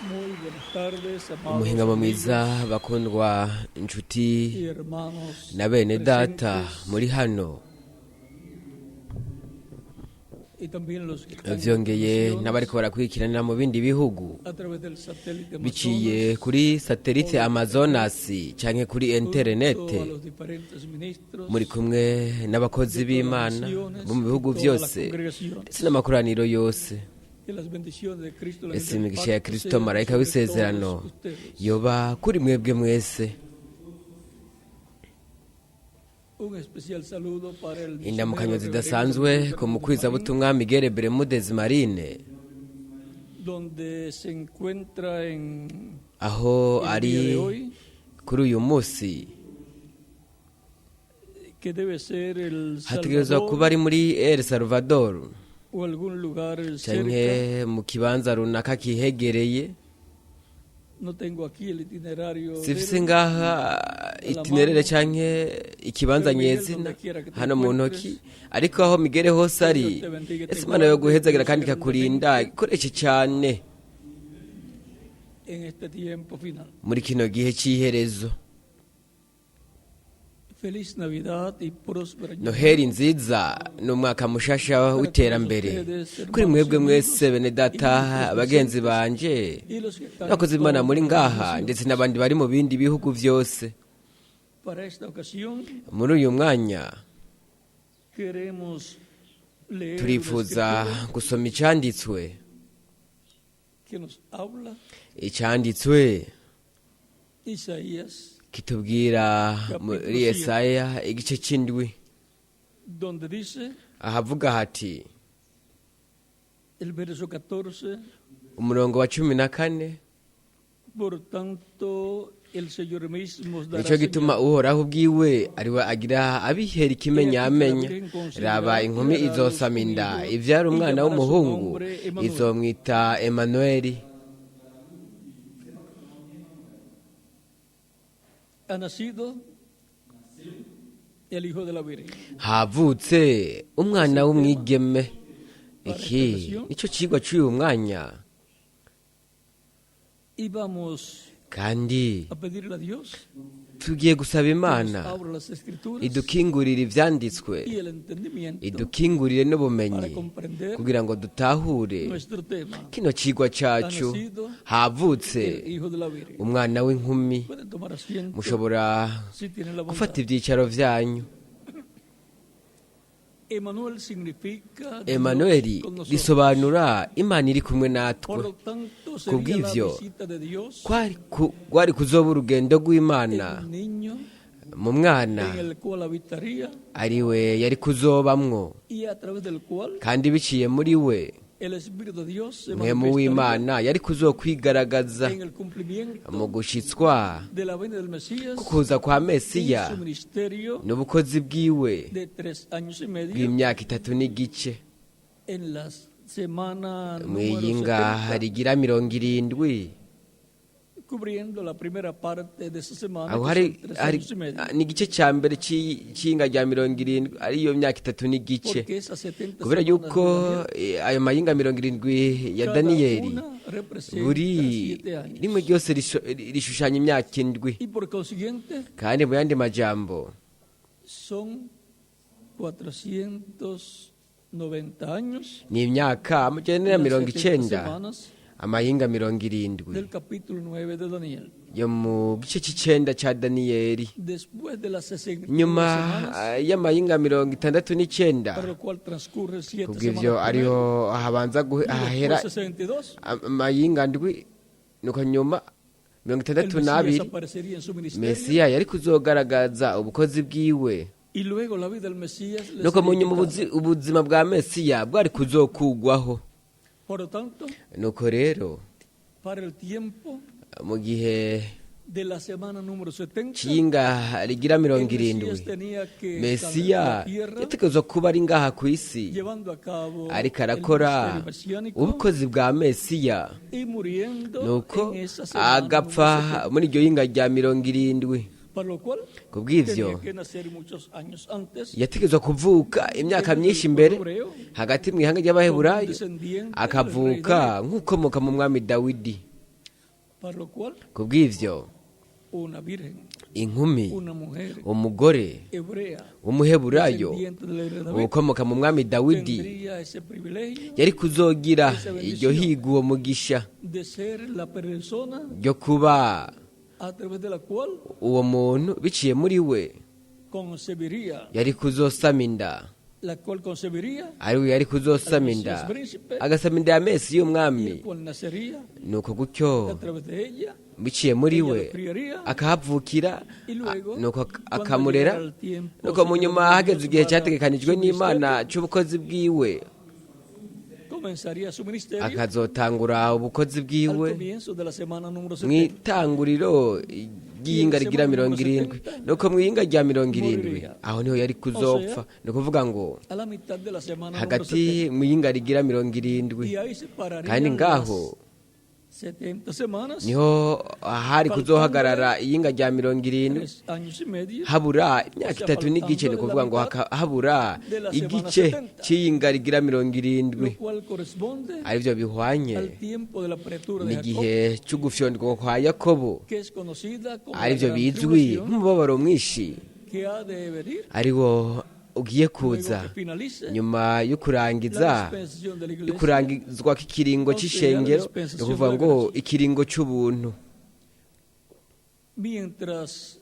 Muy buenas tardes, amados Umuhingamo mwiza, amigos bakundwa inshuti y hermanos na bene data presentes muri hano, y también los que están en vyongeye otras n'abariko barakurikiranira mu bindi bihugu naciones a través del satélite biciye Amazonas, kuri satelite Amazonas canke kuri junto interinete, a los diferentes ministros muri kumwe n'abakozi de todas las b'Imana naciones bo mu bihugu y todas las vyose congregaciones. ndetse n'amakoraniro yose. Que las bendiciones de Cristo, la Ese del imigisha ya pacto, Kristo sean marayika sobre w'isezerano todos ustedes. yoba kuri mwebwe mwese. Un especial saludo para el misionero Indamukanyo reverendo zidasanzwe Miguel ku Bermúdez Marín, mukwizabutumwa Miguel Bermudez Marine, donde se encuentra en aho el ari día de hoy, kuri uyu munsi, que debe ser El hategerezwa Salvador kuba ari muri El Salvador o algún lugar cerca. canke mu kibanza runaka kihegereye. No tengo aquí el itinerario de Sifise él, ngaha itinerere canke ikibanza nyezina hano mu ntoki, ariko aho Miguel hose ari, ese Imana yo guhezagira kandi ikakurinda, ikoreshe cane en este tiempo final. muri kino gihe c'iherezo. Feliz Navidad y próspero año. Noheri nziza n'umwaka mushasha w'iterambere kuri mwebwe mwese, bene data, bagenzi banje Y los que están en n'abakozi b'Imana todas muri las ngaha naciones. ndetse n'abandi bari mu bindi bihugu vyose. Para esta ocasión Muri uyu mwanya queremos leer una turifuza escritura gusoma icanditswe que nos habla icanditswe Isaías, kitubwira muri Yesaya igice c'indwi, donde dice ahavuga hati el verso 14: umurongo wa 14: Por tanto, el Señor mismo os dará Nico gituma señal. Uhoraho ubwiwe ariwe agira abihera ikimenyamenya: raba, inkumi izosama inda, ivyara umwana w'umuhungu, izomwita Emanueli. Ha nacido el hijo de la Virgen. Havutse umwana w'umwigeme. Iki nico cigwa c'uyu mwanya. Y vamos Kandi a pedirle a Dios tugiye gusaba que nos Imana abra las escrituras idukingurire ivyanditswe, y el entendimiento idukingurire para n'ubumenyi comprender kugira ngo dutahure nuestro tema. kino cigwa cacu, havutse El hijo de la Virgen. umwana w'inkumi. Pueden tomar asiento Mushobora si tienen la gufata bondad. ivyicaro vyanyu. Emanuel significa Dios Emanueli con nosotros. risobanura Imana iri kumwe Por natwe. lo tanto, sería la Kubw'ivyo, visita de Dios Kwari kuzoba urugendo en rw'Imana un niño mu mwana en el cual habitaría ariwe yari kuzobamwo, y a través del cual kandi biciye muri we el Espíritu de Dios se Mpwemu manifestaría w'Imana yari kuzokwigaragaza en el cumplimiento mu gushitswa de la venida del Mesías kukuza kwa y Mesiya su ministerio n'ubukozi bwiwe de 3 años y medio bw'imyaka 3 n'igice en la semana número mwiyinga 70, rigira 70, cubriendo la primera parte de esa semana, aho que hari son tres hari años y medio, ni igice ca mbere c'iyinga rya 70, ariyo myaka 3 n'igice, porque esas 70 kubera semanas yuko de Daniel, ayo mayinga 70 ya cada Daniyeli una representa buri 7 años. rimwe ryose rishushanya imyaka 7. Y por consiguiente Kandi mu yandi majambo son 490 años ni imyaka amajana las mirongo 70 icenda, semanas amahinga 70 del capítulo 9 de Daniel. yo mu gice c'icenda ca Daniyeli. Después de las 69 Nyuma semanas, y'amahinga 69, para lo cual transcurre 7 kubw'ivyo semanas ariho habanza primero, y hahera después 62, amahinga 7, nuko nyuma mirongo el itandatu Mesías n'abiri aparecería en su ministerio Mesiya yari kuzogaragaza ubukozi bwiwe, y luego la vida del Mesías le nuko mu sería nyuma quitada. ubuzima bwa Mesiya bwari kuzokugwaho. Por lo tanto, Nuko rero para el tiempo mu gihe de la semana número 70, c'iyinga rigira el mirongo Mesías irindwi tenía que estar en Mesiya la tierra yategerezwa kuba ari ngaha ku isi llevando a cabo ariko el arakora ministerio mesiánico ubukozi bwa Mesiya, y muriendo nuko en esa semana número agapfa 70. muri iryo yinga rya 70. Para lo cual Kubw'ivyo tenía que nacer muchos años antes yategerezwa kuvuka imyaka myinshi imbere hagati mu ihanga ry'Abaheburayo, akavuka nk'ukomoka mu mwami Dawidi. Para lo cual, Kubw'ivyo, una virgen, inkumi, una mujer umugore hebrea, w'umuheburayo descendiente del rey David, ukomoka mu mwami Dawidi, tendría ese privilegio yari kuzogira iryo higo, uwo mugisha de ser la persona ryo kuba a través de la cual uwo muntu biciye muri we concebiría, yari kuzosama inda, la cual concebiría ari we yari kuzosama inda, agasama inda ya Mesi y el y'umwami. cual nacería Nuko gutyo, a través de ella, biciye muri ella we lo criaría akahavukira, y luego, nuko cuando akamurera. llegara el tiempo Nuko mu nyuma señalado hageze de igihe Dios para cyategekanijwe su n'Imana ministerio, c'ubukozi bwiwe, comenzaría su ministerio akazotangura ubukozi al bwiwe comienzo de la semana número 70. mw'itanguriro ry'iyinga rigira 70. Nuko mw'iyinga rya 70 aho niho yari kuzopfa, ni ukuvuga ngo A la mitad de la semana número hagati 70. mw'iyinga rigira 70. Y ahí se pararían Kandi ngaho las 70 semanas, niho hari kuzohagarara iyinga rya 70, 3 años y medio, habura imyaka 3 n'igice, ni ukuvuga ngo habura igice cy'iyinga rigira 70, lo cual corresponde aribyo bihwanye al tiempo de la apertura de Jacob, n'igihe cy'ugufyondwa kwa Yakobo, que es conocida como la aribyo gran bizwi tribulación nk'umubabaro mwinshi que ha de venir ari wo ugiye luego kuza que finalice nyuma yo la kurangiza, dispensación de la yo iglesia, kurangizwa k'ikiringo c'ishengero, ni ukuvuga ngo ikiringo c'ubuntu. Mientras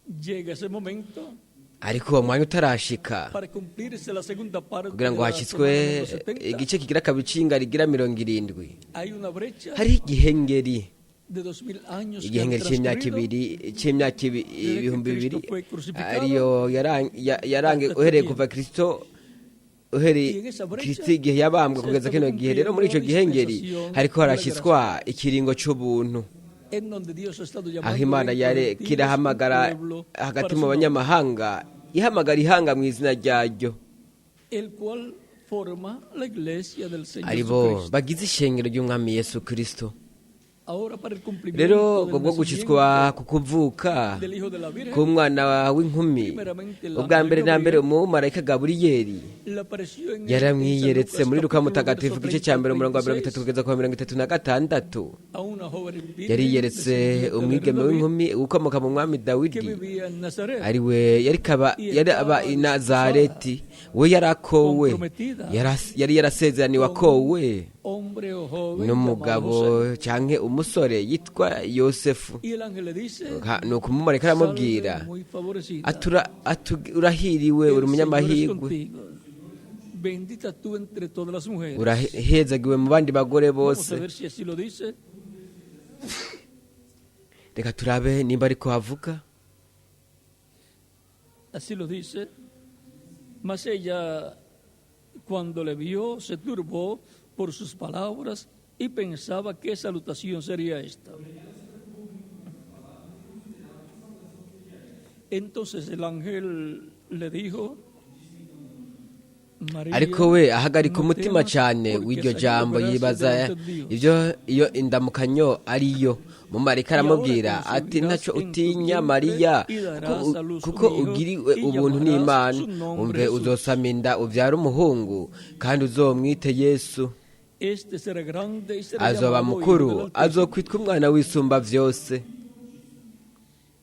llega ese momento Ariko uwo mwanya utarashika, para cumplirse la segunda parte kugira de ngo la hashyitswe semana número 70, igice kigira kabiri c'iyinga rigira 70, hay una brecha hariho igihengeri, de 2000 años que han igihengeri c'imyaka transcurrido 2, c'imyaka 2000, ariyo yarange uhereye kuva Kristo, uhereye Kristo igihe yabambwa kugeza kino gihe. Rero muri ico gihengeri hariko harashyitswa ikiringo c'ubuntu, en donde Dios ha estado aho llamando Imana entre yareka gentiles un irahamagara pueblo hagati para mu su nombre, banyamahanga, ihamagara ihanga mu izina ryaryo, el cual forma la iglesia del Señor aribo Jesucristo. bagize ishengero ry'umwami Yesu Kristo. Ahora para el Rero cumplimiento ubwo del bwo gushyitswa nacimiento ku kuvuka del Hijo de la Virgen, k'umwana w'inkumi, ubwa mbere na mbere umumarayika Gaburiyeli le apareció en yaramwiyeretse San muri Lucas Luka capítulo mutagatifu verso igice cya mbere 30, umurongo wa 30 36, kugeza ku wa 36. a una joven virgen Yariyeretse descendiente del rey umwigeme David, w'inkumi ukomoka mu mwami que Dawidi, vivía en Nazaret, ari we yari kaba yari aba i Nazareti. We yarakowe, yari yarasezeraniwe, akowe hombre o joven n'umugabo llamado José. canke umusore yitwa Yosefu. Y el ángel le dice: Nuko umumarayika aramubwira "Salve, muy favorecida, urahiriwe, el uri Señor es umunyamahirwe, contigo. Bendita tú entre todas las mujeres." urahezagiwe mu bandi bagore Vamos bose. a ver si así lo dice. Reka turabe nimba ariko havuga. Así lo dice. Mas ella, cuando le vio, se turbó por sus palabras y pensaba qué salutación sería esta. Entonces el ángel le dijo: "María, Ariko we ahagarika no umutima temas, cyane porque w'iryo has hallado jambo, gracia yibaza delante de Dios. ibyo iyo indamukanyo ariyo. Mumarayika aramubwira ati: "Ntacyo utinya, Mariya, kuko ugiriwe ubuntu n'Imana. Umve, uzosama inda, ubyara umuhungu, kandi uzomwite Yesu. Este será grande y será Azoba llamado Hijo del mukuru, Altísimo. azokwitwa umwana w'Isumba byose.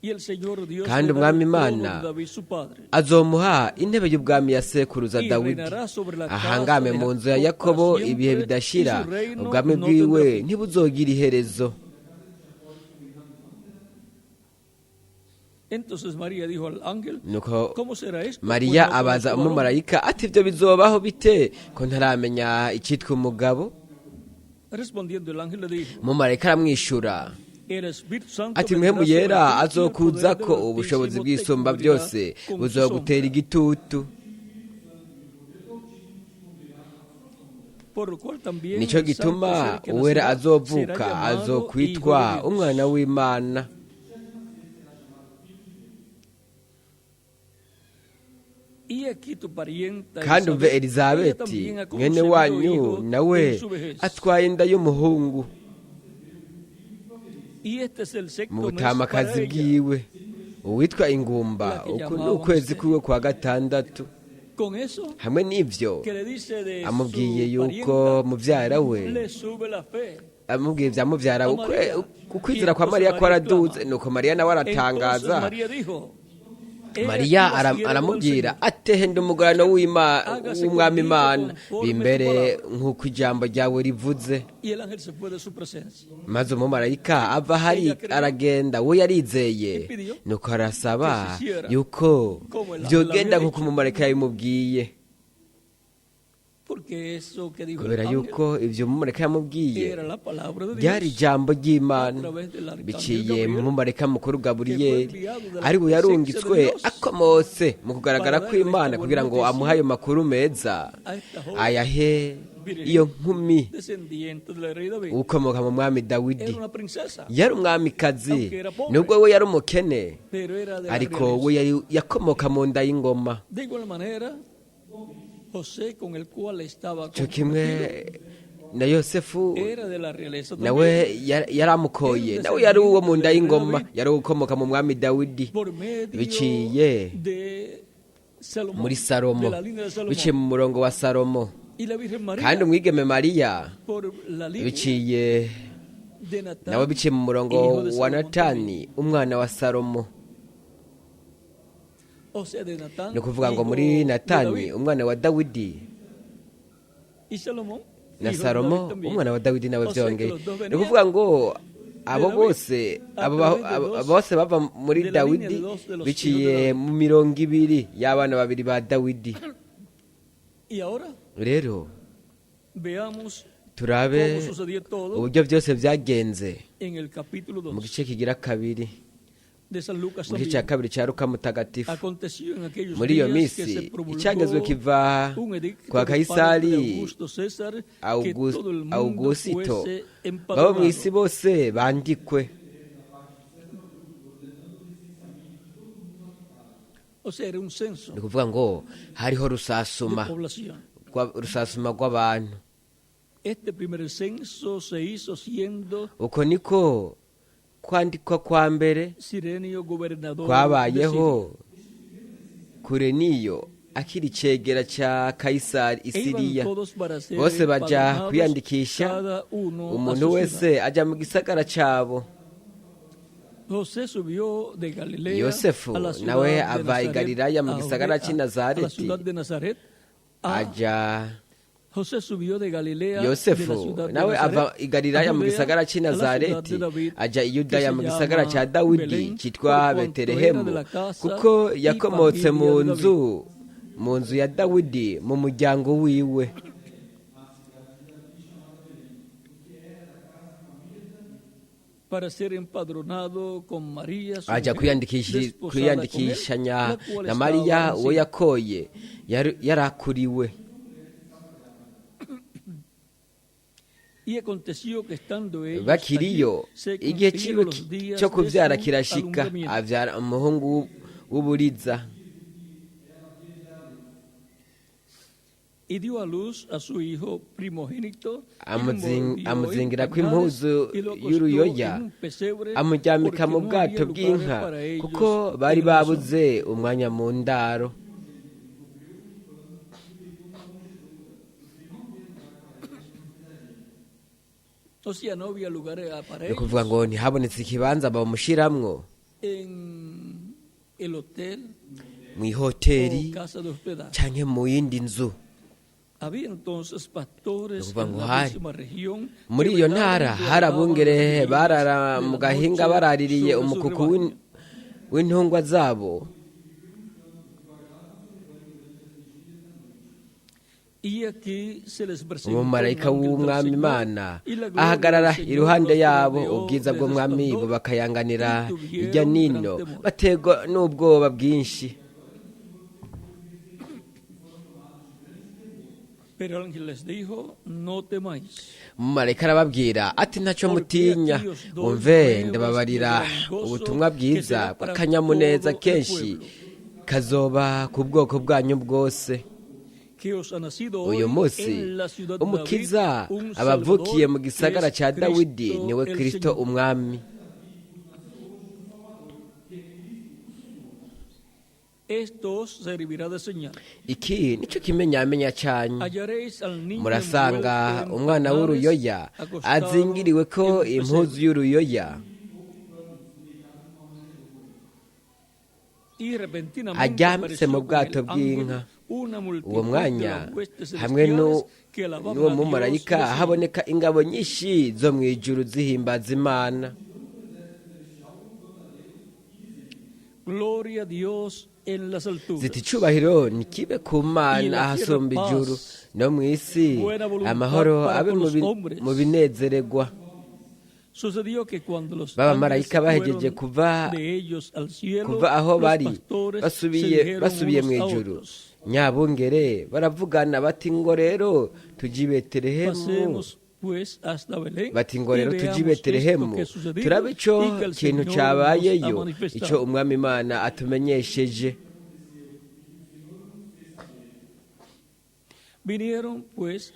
Y el Señor Dios Kandi le dará umwami el trono Imana de David su padre, azomuha intebe y'ubwami ya sekuruza y Dawidi, reinará sobre la casa ahangame de mu nzu ya Jacob Yakobo para ibihe siempre, bidashira, y su reino ubwami no bwiwe tendrá fin." ntibuzogira iherezo." Entonces María dijo al ángel: Nuko "¿Cómo será esto? Pues Mariya no abaza conozco varón." umumarayika ati: "Ibyo bizobaho bite ko ntaramenya icyitwa umugabo?" Respondiendo el ángel le dijo: Umumarayika aramwishura "El Espíritu Santo ati: vendrá "Mpwemu sobre Yera ti y el poder azokuzako, del ubushobozi Altísimo te bw'Isumba cubrirá byose con su buzogutera sombra. igitutu. Por lo cual también Nico el santo gituma ser que uwera nacerá será azovuka llamado azokwitwa Hijo de Dios." umwana w'Imana." Y aquí tu parienta Kandi umve, Elizabeth, ella Elizabeti también ha mwene concebido wanyu hijo nawe en su vejez. atwaye inda y'umuhungu Y este es el sexto mu mes para butamakazi ella, bwiwe, uwitwa ingumba, uku ni ukwezi kwiwe kwa gatandatu. Con eso Hamwe n'ivyo que le dice de amubwiye su yuko parienta, muvyara we le sube la fe. amubwiye ibya mubyara A we, María. ukwizera Y kwa Mariya entonces María kwaraduze. clama. Nuko Mariya nawe Entonces aratangaza. María dijo: He aquí Mariya la sierva del aramubwira Señor. ati henda umugurano Hágase w'umwami conmigo Imana, conforme tu bimbere palabra. nk'uko ijambo ryawe rivuze. Y el ángel se fue de su presencia. Maze umumarayika ava ahari Ella creyó aragenda, we yarizeye, y pidió nuko arasaba que se hiciera yuko como el ángel vyogenda había nk'uko dicho. umumarayika yabimubwiye, Porque eso que dijo el kubera ángel yuko ivyo umumarayika yamubwiye era la palabra de ryari Dios ijambo a ry'Imana través del arcángel biciye mu Gabriel, mumarayika mukuru que fue Gaburiyeli, enviado de la ari we presencia de yarungitswe Dios akomotse mu kugaragara para darle kw'Imana esta buena kugira ngo noticia amuhe ayo makuru meza, a esta joven ayahe virgen iyo nkumi descendiente del rey David. ukomoka mu mwami Dawidi. Era una princesa, Yari umwamikazi, aunque era pobre, nubwo we yari umukene, pero era de la ariko realeza. we yari yakomoka mu nda y'ingoma. De igual manera, José, con el cual estaba Cyo kimwe comprometido, na Yosefu era de la realeza nawe también. yaramukoye, Era un nawe yari uwo mu descendiente nda del rey y'ingoma, David yari ukomoka mu mwami Dawidi, por medio biciye de Salomón, muri Salomo, de la línea de Salomón. biciye mu murongo wa Salomo. Y la Virgen Kandi María umwigeme Mariya por la línea biciye de Natán, nawe biciye mu murongo hijo de wa Salomón Natani, también. umwana wa Salomo. O sea, de Natán, Ni ukuvuga ngo hijo muri de Natani David. umwana wa Dawidi Y Salomón, na hijo de David Salomo también. umwana wa Dawidi nawe O sea que vyongeye. los dos Ni venían ukuvuga ngo abo de David bose a abo través de dos, bose bava muri de la línea Dawidi de dos de los hijos de biciye David. mu mirongo ibiri y'abana babiri ba Dawidi. Y ahora Rero veamos turabe cómo sucedió todo uburyo byose byagenze en el capítulo mu 2 gice kigira kabiri, de San Lucas mu gice cya también. kabiri cya Luka mutagatifu. Aconteció en aquellos Muri iyo días que minsi se promulgó icyagezwe kiva un edicto kwa de parte de Kayisari Augusto César que todo el mundo Augusito, fuese babo mu isi empadronado. bose bandikwe. O sea, era un censo Ni ukuvuga ngo hariho de rusasuma población. rusasuma rw'abantu. Este primer censo se hizo siendo Uko niko kwandikwa kwa mbere Sirenio gobernador de Siria. kwabayeho Kureniyo akiri icegera ca Kayisari i E iban Siriya. todos para ser Bose baja empadronados, kwiyandikisha, cada uno a umuntu su wese ciudad. aja mu gisagara cabo. José subió de Galilea Yosefu a la ciudad nawe de ava i Nazaret, Galilaya mu a gisagara Judea, c'i a la Nazareti, ciudad de Nazaret, a aja José subió de Galilea, de la Yosefu ciudad de nawe Nazaret, ava i a Galilaya mu Judea, gisagara c'i a la ciudad de Nazareti, David, aja i que Yudaya se mu gisagara llama ca Dawidi Belén, por citwa cuanto era de Betelehemu, la casa kuko y yakomotse mu familia de David. nzu mu nzu ya Dawidi mu muryango wiwe. Para ser empadronado con María, su Aja mujer, desposada con él, kwiyandikishanya la cual na estaba Mariya uwo encinta. yakoye yarakuriwe. Y aconteció que estando ellos allí, Bakiriyo se igihe cumplieron ciwe los días cyo de kuvyara su kirashika, alumbramiento. avyara umuhungu w'uburiza. Y dio a luz a su hijo primogénito, y lo envolvió en Amuzingirako pañales impuzu y lo acostó y'uruyoya, en un pesebre, amuryamika porque mu no bwato había lugares bw'inka, para ellos kuko bari en el mesón. babuze umwanya mu ndaro. O sea, no había lugares para Ni ukuvuga ellos ngo ntihabonetse ikibanza bamushiramwo en el hotel mw'ihoteri o casa de hospedaje. canke mu yindi nzu. Había entonces pastores Ni ukuvuga en ngo la hari próxima región muri que iyo velaban ntara y hari guardaban las abungere ovejas barara de mu la gahinga noche baraririye sobre su umukuku rebaño. w'intungwa zabo. Y aquí se les presentó un Umumarayika ángel del w'umwami Señor, Imana y la gloria ahagarara del Señor iruhande los yabo, rodeó ubwiza de bw'umwami resplandor, bubakayanganira y tuvieron irya gran nino, temor. baterwa n'ubwoba bwinshi. Pero el ángel les dijo: No temáis, Umumarayika arababwira ati ntacyo porque mutinya, aquí os doy umve nuevas de ndababarira gran gozo ubutumwa que bwiza será para bw'akanyamuneza todo el kenshi pueblo, kazoba ku bwoko bwanyu bwose. que os ha nacido Uyu hoy munsi en la ciudad de David umukiza un abavukiye Salvador, mu que gisagara es ca Dawidi, Cristo niwe el Kristo Señor. umwami. Esto os servirá de señal. Iki nicyo kimenyamenya cyanyu: Hallaréis al niño murasanga envuelto en umwana pañales, w'uruyoya acostado azingiriwe ko en un impuzu pesebre. y'uruyoya. Y repentinamente Aryamse apareció mu con el bwato ángel bw'inka. una Uwo multitud de mwanya, las huestes hamwe celestiales que alababan n'uwo a Dios y mumarayika, decían: haboneka ingabo nyinshi zo mu ijuru zihimbaza Imana. Gloria a Dios en las alturas. Ziti: icubahiro nikibe ku Mana ahasumba ijuru, no mu isi amahoro abe mu binezeregwa. Sucedió que cuando los B'abamarayika ángeles se bahejeje fueron kuva de ellos al cielo, kuva aho los bari, pastores se basubiye dijeron basubiye mu unos a ijuru, otros: nyabungere baravugana bati: ngo rero tujye i Betelehemu. Pasemos pues hasta Belén Bati: ngo y rero tujye i veamos esto Betelehemu, que sucedido turabe ico y que el kintu Señor nos ha cabayeyo, ico manifestado. Umwami Imana atumenyesheje. Vinieron pues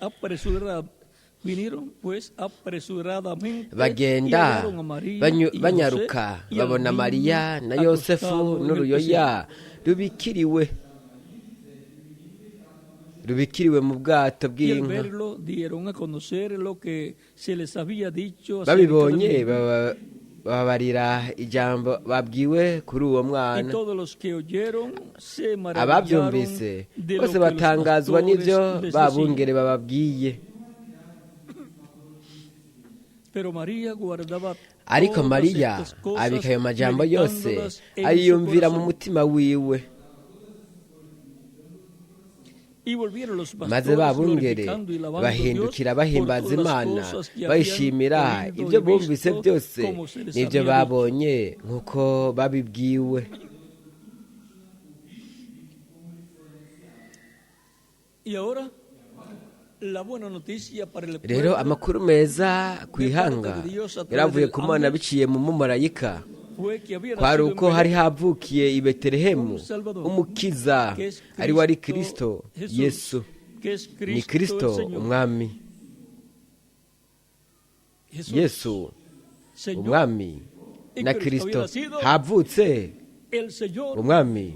apresuradamente y Bagenda hallaron a María y a José banyaruka, y al babona niño Mariya na Yosefu acostado en el n'uruyoya pesebre. rubikiriwe mu bwato Y al bw'inka. verlo dieron a conocer lo que se les había dicho acerca del Babibonye, niño. babarira ijambo babwiwe kuri uwo Y mwana. todos los que oyeron se maravillaron Ababyumvise de lo bose que los batangazwa pastores n'ibyo les ba decían. bungere bababwiye. Pero María guardaba Ariko todas Mariya estas cosas, abika ayo majambo yose, meditándolas en su ayiyumvira mu corazón. mutima wiwe. Y volvieron los Maze ba pastores bungere glorificando y alabando a Dios bahindukira por bahimbaza todas las Imana, cosas que habían bayishimira oído ibyo y bumvise visto byose como se les n'ibyo había dicho. babonye nk'uko babibwiwe. Y ahora, la buena noticia para el Rero pueblo amakuru meza ku de parte ihanga de Dios a través yaravuye del ku Mana ángel biciye mu mumarayika fue que había kwari nacido en uko hari Belén havukiye i Betelehemu un Salvador, umukiza, que es ari we ari Kristo Cristo Jesús, Yesu, que es ni Cristo el Kristo Señor. Umwami. Jesús, Yesu Señor Umwami y na Cristo. Kristo. Había nacido Havutse el Señor, Umwami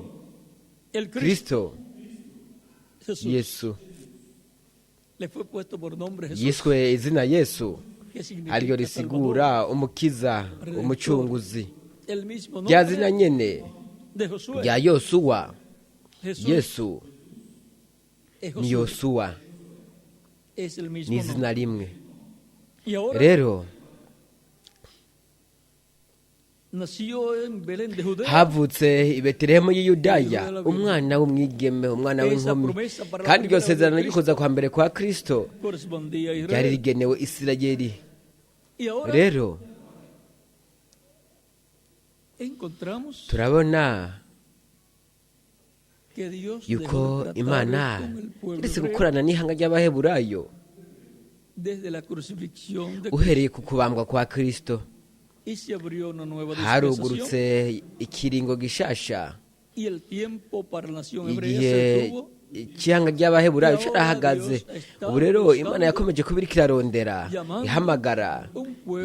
el Cristo Kristo Jesús. Yesu. Le fue puesto por nombre Jesús, Yiswe izina Yesu, que significa ariryo Salvador. risigura umukiza, umucunguzi. El mismo Rya zina nombre nyene de Josué. rya Yosuwa. Jesús Yesu es ni Josué. Yosuwa, Es el ni mismo izina nombre. rimwe. Y ahora Rero nació en Belén de Judea. havutse i Betelehemu y'Iyudaya umwana w'umwigeme, umwana Esa w'inkumi. promesa para la Kandi iryo primera sezerano venida de ry'ukuza kwa mbere kwa Kristo correspondía a ryari Israel. rigenewe Isirayeli. Y ahora Rero encontramos turabona que Dios dejó yuko de tratar Imana con el pueblo iretse hebreo gukorana n'ihanga ry'Abaheburayo desde la crucifixión de Cristo uhereye ku kubambwa kwa Kristo. y se abrió una nueva dispensación Harugurutse ikiringo gishasha, y el tiempo para la nación hebrea se igihe detuvo. cy'ihanga ry'Abaheburayo carahagaze. Ubu rero Imana yakomeje kuba iriko irarondera, ihamagara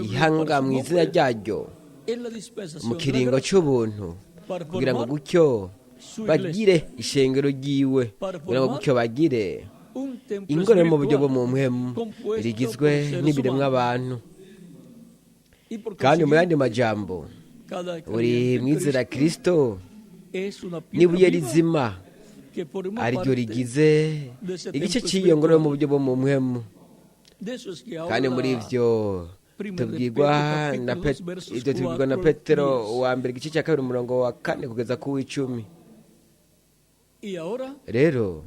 ihanga mu izina ryaryo En la dispensación mu de la kiringo gracia c'ubuntu, para kugira ngo formar gutyo su bagire iglesia, ishengero ryiwe, para kugira ngo formar gutyo bagire un templo ingoro yo mu buryo bwo espiritual mu mpwemu compuesto rigizwe por seres n'ibiremwa humanos. abantu. Y por Kandi mu yandi consiguiente, majambo, cada buri creyente en mwizera Cristo Kristo es una piedra n'ibuye viva rizima que forma ariryo parte rigize de ese igice templo cy'iyo ngoro yo mu espiritual. buryo bwo mu mpwemu. De eso es que Kandi muri habla ivyo Primero de tubwirwa Pedro, na capítulo 2, versos ivyo tubwirwa na 4 al Petero 10. wa mbere, igice cya kabiri, umurongo wa kane kugeza ku w'icumi. Y ahora, Rero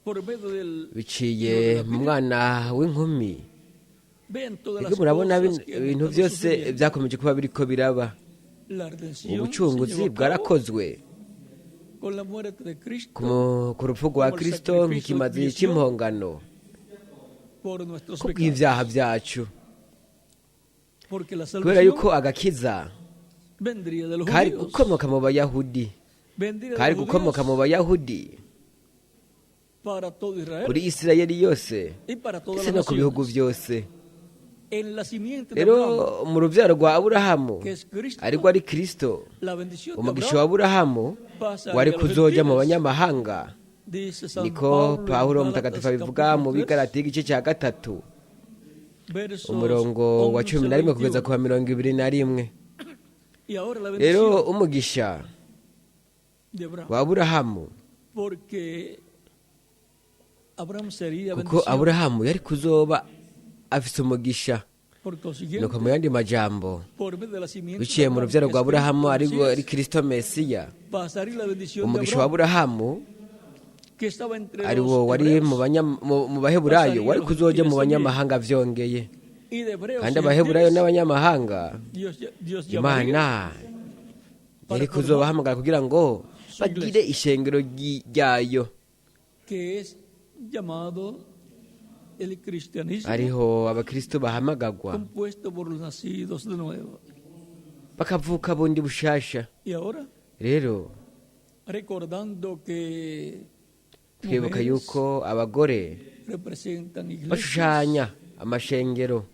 por medio del hijo de biciye la mu Virgen, mwana w'inkumi, vean todas ego las murabona cosas que han ibintu estado byose sucediendo. byakomeje kuba biriko biraba. La redención se Ubucunguzi llevó a cabo bwarakozwe con la muerte de Cristo ku rupfu rwa como el Kristo sacrificio de nk'ikimazi expiación cy'impongano por nuestros kubw'ibyaha pecados. byacu, Porque la kubera salvación yuko agakiza vendría de los kari judíos. gukomoka mu Bayahudi, Vendría de kari los gukomoka mu judíos Bayahudi para todo Israel kuri Isirayeli yose y para todas ndetse las no ku bihugu naciones. byose. En la simiente de Rero Abraham, mu rubyaro rwa Aburahamu, que es Cristo, ariko ari Kristo, la bendición de umugisha wa Abraham Aburahamu pasaría wari a los kuzoja mu gentiles. banyamahanga. Dice San Niko Pablo en Pawulo Gálatas mutagatifu abivuga capítulo mu 3, Bigalati igice cya 3, versos umurongo wa 11 11 al kugeza 21. ku wa 21. Y ahora la Rero bendición umugisha de Abraham, wa Aburahamu, porque Abraham sería kuko bendición. Aburahamu yari kuzoba afise umugisha. Por consiguiente, Nuko mu yandi majambo, por medio de la simiente de biciye mu Abraham, rubyaro que rwa es Aburahamu, Cristo ari Mesías, ari Kristo Mesiya, pasaría la bendición de umugisha wa Abraham, Aburahamu que estaba entre ari los wo wari mu hebreos mu Baheburayo, wari kuzoja mu banyamahanga vyongeye. y de hebreos Kandi y Abaheburayo gentiles, n'abanyamahanga, Dios llamaría Imana yari kuzobahamagara kugira ngo bagire ishengero ryayo, que es llamado el cristianismo, ariho abakristo bahamagagwa compuesto por los nacidos de nuevo. bakavuka bundi bushasha. Y ahora, Rero recordando que twibuka mujeres yuko abagore representan iglesias, bashushanya amashengero,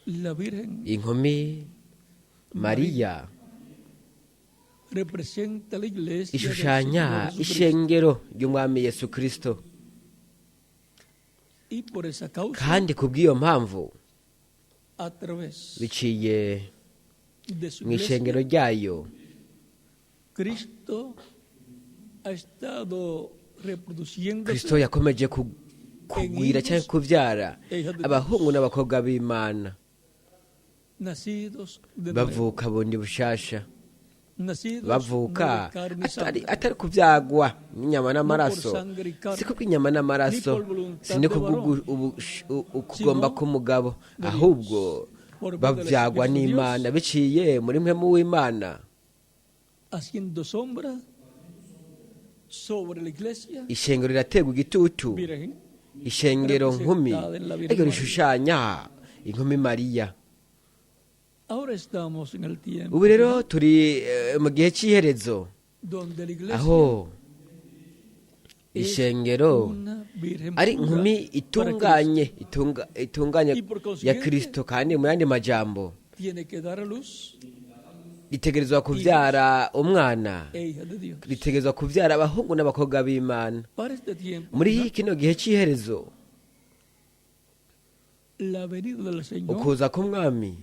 la Virgen inkumi Mariya representa la iglesia del ishushanya Señor Jesucristo. ishengero ry'umwami Yesu Kristo. Y por esa causa, Kandi kubw'iyo mpamvu, a través biciye de su mu ishengero iglesia, ryayo, Cristo ha estado reproduciéndose Kristo yakomeje kugwira cyangwa kubyara abahungu n'abakobwa b'Imana nacidos de nuevo, bavuka bundi bushasha, nacidos no bavuka de carne y atari sangre, atari kubyagwa n'inyama n'amaraso, si kubw'inyama n'amaraso, si no kubw'ukugomba k'umugabo, ahubwo babyagwa n'Imana biciye muri mpemu w'Imana. haciendo sombra sobre la iglesia Ishengero riraterwa igitutu, virgen, ishengero nkumi ariko rishushanya inkumi Mariya. Ahora estamos en el tiempo Ubu rero turi mu gihe cy'iherezo, donde la iglesia aho es ishengero una virgen ari pura inkumi para itunganye, itunganye Y por ya consiguiente, Kristo. Kandi mu yandi majambo, Cristo. Tiene que dar a luz ritegerezwa kubyara umwana, e hija de Dios. ritegerezwa kubyara abahungu n'abakobwa b'Imana. Para este tiempo, Muri kino gihe cy'iherezo, la venida del Señor ukuza k'umwami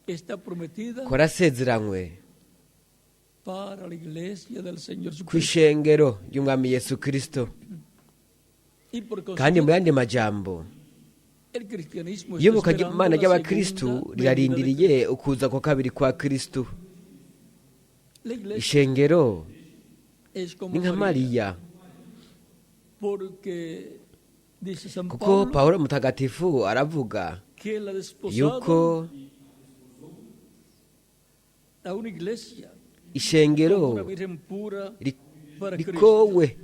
está prometida kwarasezeranywe para la iglesia del Señor ku Jesucristo. ishengero ry'umwami Yesu Kristo. Y por Kandi mu consiguiente, yandi majambo, el cristianismo está iyoboka esperando ry'Imana la ry'abakristu segunda venida de rirarindiriye ukuza kwa kabiri kwa Kristo. Cristo. La iglesia Ishengero es como ni nka María, Mariya, porque dice San kuko Pablo Pawulo mutagatifu aravuga que él ha desposado yuko a una iglesia como ishengero una virgen pura para Cristo. rikowe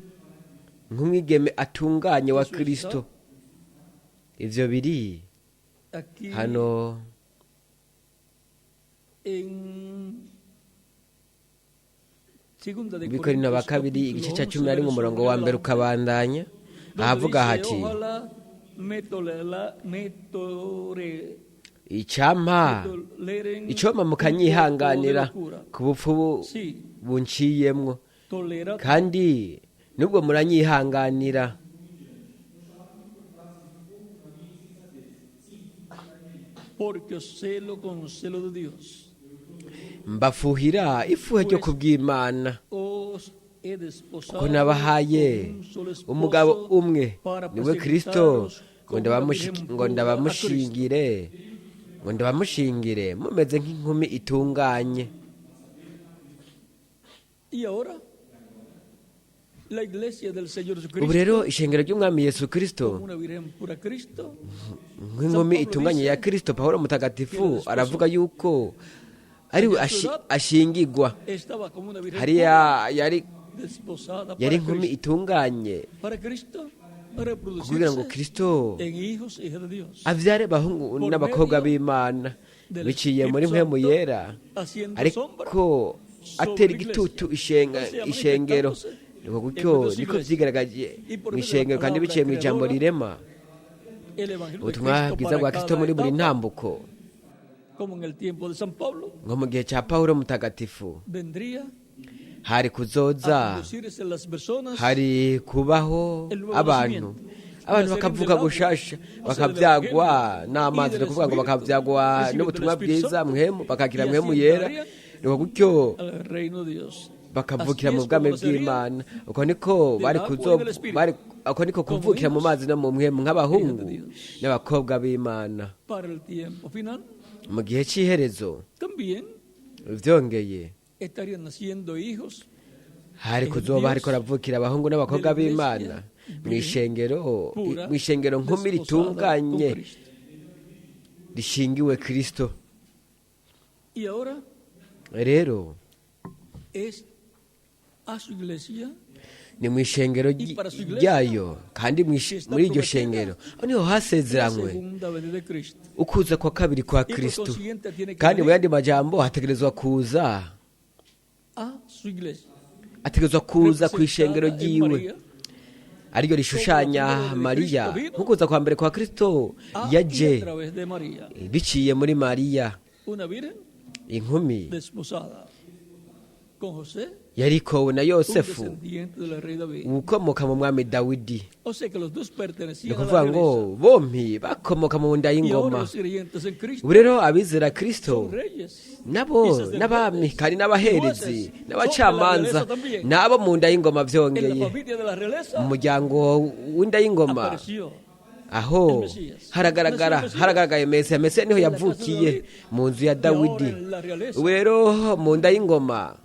nk'umwigeme atunganye wa Kristo. Ivyo biri Aquí hano en Segunda de mu Bikorino ba Corintios, kabiri capítulo igice cya 11, 11 verso umurongo wa mbere 1 ukabandanya, donde ahavuga dice, hati: "Ojalá me me tore- icyampa me toleren icompa un poco de mukanyihanganira locura. ku bupfu Sí, bunciyemwo, tolerad kandi nubwo muranyihanganira, porque os celo con celo de Dios. Mbafuhira ifuhe ryo kubw'Imana, Os he desposado kuko nabahaye con un solo esposo umugabo umwe, para niwe Kristo, presentaros ngo como una virgen ngo pura a Cristo. ndabamushingire, ngo ndabamushingire mumeze nk'inkumi itunganye. Y ahora, la iglesia del Señor Ubu Jesucristo, rero ishengero ry'umwami Yesu Kristo como una virgen pura a Cristo, nk'inkumi itunganye ya Kristo, Pawulo mutagatifu aravuga yuko ari we ashingigwa. Estaba como una virgen Hariya yari pura, desposada yari para inkumi Cristo. itunganye Para Cristo, kugira ngo reproducirse Kristo en hijos e hijas de Dios, avyare abahungu n'abakobwa b'Imana biciye muri mpwemu yera, haciendo sombra ariko atera igitutu ishengero. Niko gutyo niko vyigaragaje mu ishengero kandi biciye mu ijambo rirema. El Evangelio de Ubutumwa Cristo bwiza para bwa Kristo cada muri buri etapa, ntambuko, como en el tiempo de San Pablo, nko mu gihe cya Pawulo mutagatifu, vendría hari a kuzoza, conducirse las personas hari kubaho el nuevo abantu nacimiento, abantu nacer bakavuka del agua, gushasha, o sea, del bakabyagwa Evangelio n'amazi, y del ni ukuvuga ngo Espíritu, bakabyagwa recibiendo el n'ubutumwa Espíritu bwiza Santo, mwemu, bakakira y así mwemu yera, entrarían ni gutyo al reino de Dios. bakavukira Así mu es bwami como nacerían bw'Imana. Uko niko del bari agua y kuzo del Espíritu, bari, uko niko como kuvukira mu hijos mazi no mu mwemu nk'abahungu de Dios. n'abakobwa b'Imana. Para el tiempo final Mu gihe cy'iherezo, también byongeye, estarían naciendo hijos hari en kuzoba Dios hariko haravukira abahungu n'abakobwa de la iglesia b'Imana mw'ishengero, pura, mw'ishengero nkumi desposada con ritunganye Cristo. rishingiwe Kristo. Y ahora Rero es a su iglesia ni mu ishengero Y para su iglesia, ryayo, kandi que está muri iryo prometida shengero aho niho la hasezeranywe segunda venida de Cristo. ukuza kwa kabiri kwa Y por Kristo. consiguiente tiene que Kandi mu venir yandi majambo hategerezwa kuza, a su iglesia, ategerezwa kuza ku ishengero representada en ryiwe, María, ariryo rishushanya Mariya, nk'ukuza kwa mbere kwa Kristo a y yaje a través de María, biciye muri Mariya, una virgen inkumi desposada con José, yarikowe na un Yosefu, descendiente del rey David. ukomoka mu mwami Dawidi. O sea que los dos Ni pertenecían a ukuvuga la ngo realeza. bompi bakomoka mu nda Y ahora y'ingoma. los creyentes en Cristo Ubu rero abizera Kristo son reyes nabo y sacerdotes n'abami kandi y n'abaherezi jueces, son de la n'abacamanza realeza también. n'abo mu nda y'ingoma. En la Byongeye, familia de la realeza mu muryango w'inda y'ingoma apareció aho el Mesías. haragaragara, Nació el Mesías. haragaragaye Mesiya. Mesiya niho En la casa de yavukiye David. mu nzu ya Y ahora Dawidi. en la realeza Ubu rero mu nda y'ingoma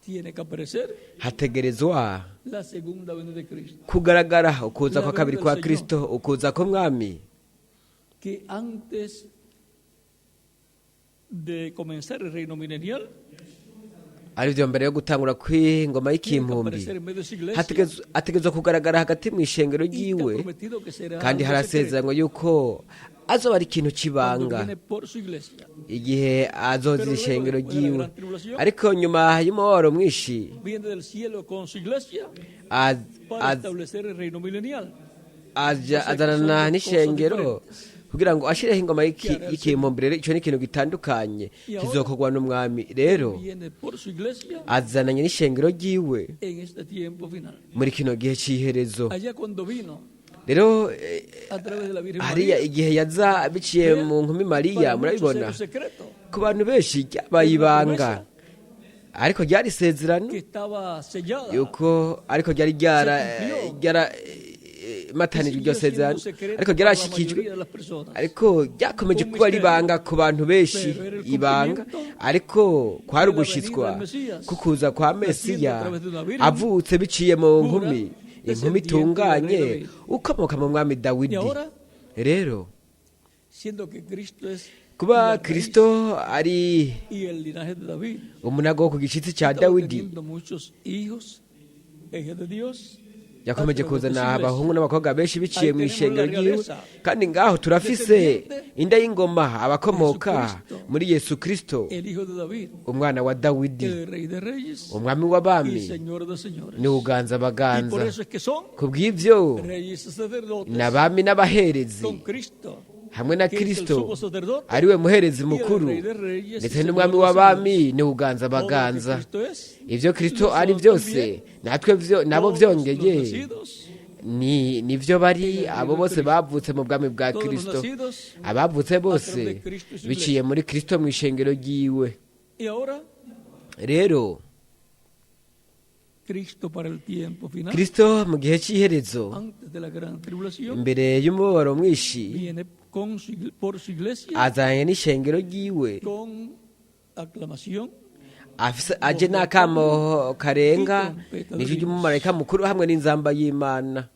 tiene que aparecer hategerezwa la segunda venida de Cristo, kugaragara ukuza La kwa kabiri venida kwa del Kristo, ukuza k'umwami. que antes de comenzar el reino milenial Arivyo mbere yo gutangura kw'ingoma tiene que y'ikimpumbi aparecer en medio de su iglesia hategerezwa kugaragara hagati mu ishengero y está ryiwe, prometido que será kandi algo secreto harasezeranywa yuko azoba ari ikintu cuando c'ibanga viene por su iglesia. igihe azozira Pero luego, ishengero después de la ryiwe. gran tribulación, Ariko nyuma y'umubabaro mwinshi viene del cielo con su iglesia para establecer el reino milenial. aja O sea que azanana son dos cosas n'ishengero diferentes. kugira ngo ashireho ingoma Que hará el y'ikimpumbi. Rero ico ni ikintu gitandukanye Y ahora kizokorwa n'umwami. Rero viene por su iglesia azananye n'ishengero ryiwe en este tiempo final. muri kino gihe c'iherezo. Allá cuando vino Rero a través de la Virgen hariya María, igihe yaza biciye vea, mu nkumi Mariya, para muchos murabibona, era un secreto ku bantu benshi ryabaye ibanga, ariko ryari isezerano que estaba sellada. yuko ariko ryari ryara Se cumplió. ryara matanijwe iryo Siguió siendo sezerano, secreto ariko para la ryarashikijwe, mayoría de las personas. ariko ryakomeje Un kuba misterio. ribanga ku bantu benshi, Pero era el ibanga, cumplimiento ariko kwari de la ugushitswa venida del Mesías, kukuza kwa naciendo Mesiya a través de una virgen avutse biciye mu pura, nkumi, inkumi descendiente del rey itunganye, David. ukomoka mu mwami Dawidi. Y ahora, Rero siendo que Cristo es kuba la raíz Kristo ari y el linaje de David, umunago wo ku gishitsi ca estaba Dawidi, teniendo muchos hijos, hijas de Dios, yakomeje a través de su kuzana iglesia. abahungu n'abakobwa benshi biciye Ahí mu tenemos ishengero la ryiwe. realeza. Kandi ngaho turafise Descendiente inda y'ingoma, abakomoka Jesucristo, muri Yesu Kristo, el hijo de David, umwana wa Dawidi, el rey de reyes umwami y w'abami señor de señores. ni uganza Y por abaganza. eso es que son Ku bw'ivyo reyes y sacerdotes n'abami n'abaherezi con Cristo, hamwe na que es el Kristo, sumo sacerdote ariwe muherezi y el mukuru rey de reyes y ndetse señor n'umwami de w'abami señores. ni uganza Todo lo que abaganza. Cristo es, Ivyo Kristo lo ari son byose también natwe vyo nabo todos los vyongeye nacidos ni nivyo bari en el abo reino de bose Cristo. bavutse mu bwami bwa Todos los Kristo, nacidos abavutse a través bose de Cristo y su biciye iglesia. muri Kristo mu ishengero ryiwe. Y ahora, Rero Cristo para el tiempo final, Kristo mu gihe c'iherezo, antes de la gran tribulación, imbere y'umubabaro mwinshi, viene por su iglesia azanye n'ishengero ryiwe con aclamación afise aje n'akamo karenga n'ijwi ry'umumarayika mukuru hamwe n'inzamba y'Imana.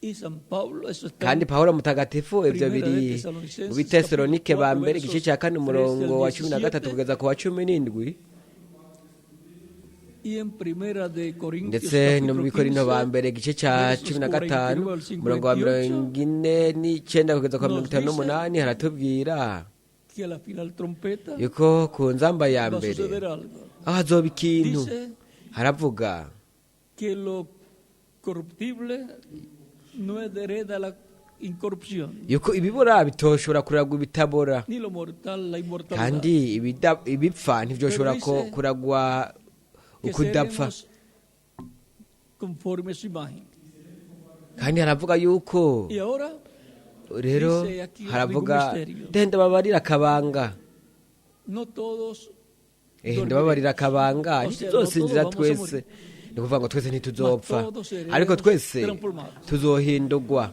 y San Pablo, eso está Kandi en Pawulo mutagatifu ivyo Primera de biri mu Tesalonicenses, Bitesalonike capítulo ba 4, mbere, igice versos cya kane 13 umurongo al wa 13 17, kugeza ku wa 17, y en Primera de Corintios, ndetse no mu capítulo Bikorinto ba 15, mbere igice cya versos 15 49 al umurongo wa 58, 49 kugeza ku wa nos 58 haratubwira que a la final trompeta yuko ku nzamba ya va a mbere suceder algo. aho hazoba ikintu. Dice Haravuga que lo corruptible no hereda la incorrupción, Yuko ibibora bitoshobora kuragwa ibitabora, ni lo mortal la inmortalidad. kandi ibipfa ntibyoshobora Pero dice kuragwa Que ukudapfa. seremos conforme a su imagen. Kandi haravuga yuko Y ahora rero dice aquí haravuga digo misterio. ndenda babarira akabanga. No todos Ndababarira akabanga, O sea, ntituzosinzira no todos vamos a twese, ni ukuvuga ngo twese ntituzopfa, Mas todos seremos ariko twese transformados. tuzohindurwa.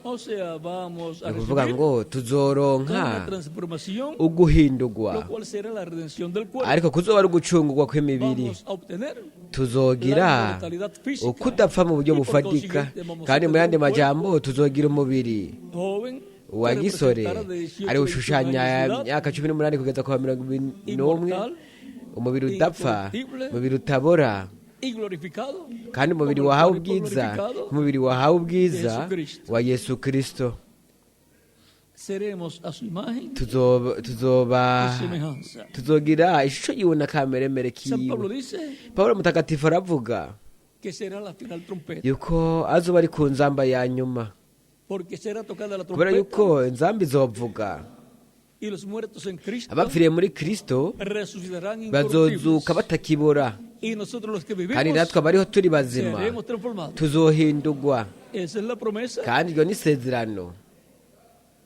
O sea, vamos a Ni ukuvuga recibir ngo tuzoronka una transformación, uguhindurwa, lo cual será la redención del cuerpo. ariko kuzoba ari ugucungurwa kw'imibiri. Vamos a obtener Tuzogira la inmortalidad física. ukudapfa mu buryo Y por bufatika, consiguiente vamos a kandi mu tener yandi un cuerpo majambo tuzogira umubiri joven wa que gisore representará de 18 ari a 21 ushushanya años de edad, imyaka 18 kugeza ku wa 21, Inmortal, umubiri udapfa, incorruptible, umubiri utabora, y glorificado, kandi umubiri como el wahawe cuerpo ubwiza, glorificado umubiri wahawe ubwiza Yesu Kristo. wa Yesu Kristo. Seremos a su imagen Tuzoba tuzoba y semejanza. tuzogira ishusho yiwe n'akameremere San Pablo kiwe. dice Pawulo mutagatifu aravuga que será la final trompeta, yuko azoba ari ku nzamba ya nyuma, porque será tocada la kubera trompeta yuko inzamba izovuga, y los muertos en Cristo abapfiriye muri Kristo resucitarán bazozuka incorruptibles. batakibora, Y nosotros los que kandi vivimos natwe abariho turi bazima seremos transformados. tuzohindurwa. Esa es la promesa. Kandi iryo ni isezerano.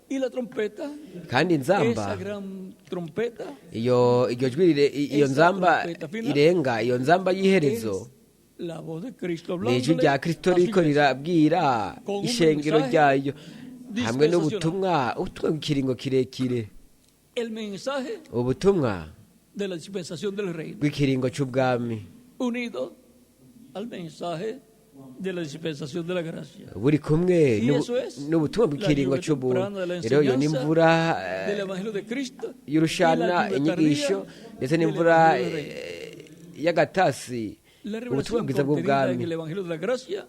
Y la trompeta, Kandi inzamba, esa gran trompeta, iyo iryo jwi iyo Esa nzamba trompeta final irenga, iyo nzamba y'iherezo es la voz de Cristo ni ijwi hablándole rya Kristo a su ririko iglesia. rirabwira Con un ishengero mensaje ryayo hamwe dispensacional. n'ubutumwa, ubutumwa bw'ikiringo kirekire, El mensaje ubutumwa de la dispensación del reino, bw'ikiringo c'ubwami unido al mensaje de la dispensación de la gracia. buri kumwe Y eso es n'ubutumwa la bw'ikiringo lluvia c'ubuntu. temprana de la Rero iyo ni enseñanza imvura del Evangelio de Cristo y la y'urushana, lluvia inyigisho tardía ndetse del n'imvura Evangelio del Reino. y'agatasi, La ubutumwa revelación bwiza contenida en bw'ubwami, el Evangelio de la Gracia,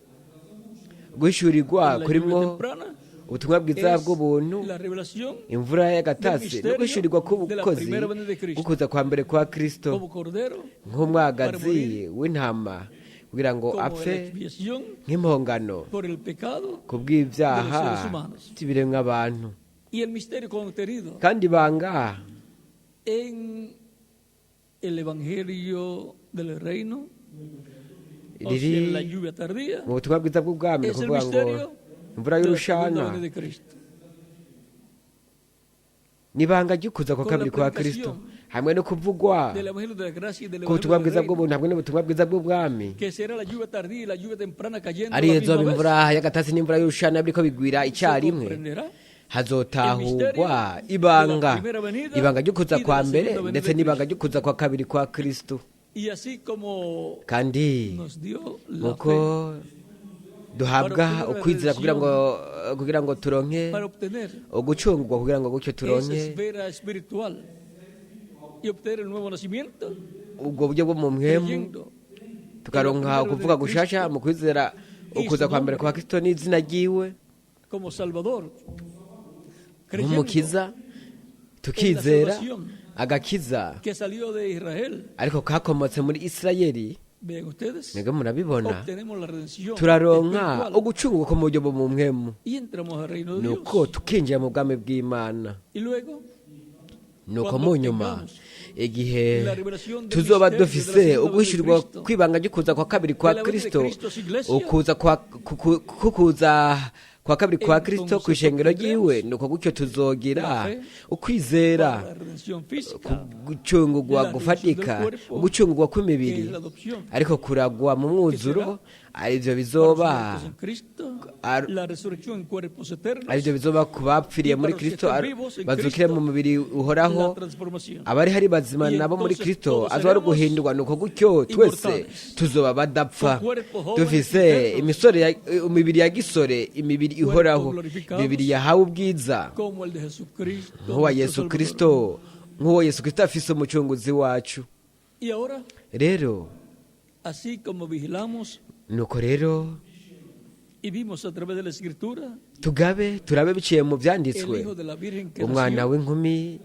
guhishurirwa en la lluvia kurimwo temprana, ubutumwa bwiza es bw'ubuntu, la revelación imvura y'agatasi del misterio no guhishurirwa de la k'ubukozi primera venida de Cristo. bw'ukuza kwa mbere kwa Kristo como cordero, nk'umwagazi para morir, w'intama kugira ngo como la apfe expiación nk'impongano por el pecado ku bw'ibyaha de los seres humanos. by'ibiremwa abantu. Y el misterio contenido Kandi ibanga en el Evangelio del Reino, o sea, riri en la lluvia tardía, mu butumwa bwiza bw'ubwami, ni es el ukuvuga ngo misterio imvura de la segunda y'urushana venida de Cristo. ni ibanga ry'ukuza kwa Con la kabiri kwa Kristo predicación hamwe no kuvugwa del Evangelio de la Gracia y del k'ubutumwa Evangelio bwiza del Reino, bw'ubuntu hamwe n'ubutumwa bwiza bw'ubwami, que será la lluvia tardía y la lluvia temprana cayendo a ariyo la izoba misma vez, imvura y'agatasi n'imvura y'urushana biriko bigwira se icyarimwe, comprenderá hazotahurwa ibanga, ibanga ry'ukuza kwa mbere ndetse n'ibanga ry'ukuza kwa kabiri kwa Kristo. Y así como Kandi nos dio la nkuko fe duhabwa ukwizera kugira ngo turonke para obtener ugucungurwa, kugira ngo gutyo esa turonke esfera espiritual y obtener el nuevo nacimiento, ubwo buryo bwo mu mpwemu, creyendo tukaronka ukuvuga gushasha mu kwizera ukuza kwa mbere kwa Kristo n'izina ryiwe como Salvador, creyendo nk'umukiza, tukizera agakiza que salió de Israel. ariko kakomotse muri Isirayeli. Vean ustedes, Mwebwe murabibona, obtenemos la redención turaronka espiritual ugucungurwa ko mu buryo bwo mu mpwemu, y entramos al reino de nuko Dios. tukinjira mu bwami bw'Imana. Y luego, Nuko mu nyuma igihe tuzoba dufise uguhishurirwa kwibanga ry'ukuza kwa kabiri kwa Kristo, ukuza kwa kukuza kwa kabiri kwa Kristo ku ishengero ryiwe, nuko gutyo tuzogira ukwizera para la redención física, gucungurwa gufatika, ugucungurwa kw'imibiri ariko kuragwa mu mwuzuro, arivyo para los bizoba muertos en Cristo, la resurrección en cuerpos eternos, arivyo bizoba ku bapfiriye muri Kristo, bazukire mu mubiri uhoraho, la transformación. Abari hari bazima nabo muri Kristo azoba ari uguhindurwa, nuko gutyo twese tuzoba badapfa dufise imisore imibiri ya gisore, imibiri ihoraho, imibiri yahawe ubwiza Como el de Jesucristo, nk'uwa nuestro Yesu Salvador. Kristo, nk'uwo Yesu Kristo afise umucunguzi wacu. Y ahora, Rero así como vigilamos nuko rero y vimos a través de la Escritura tugabe turabe biciye mu el byanditswe Hijo de la Virgen que umwana nació w'inkumi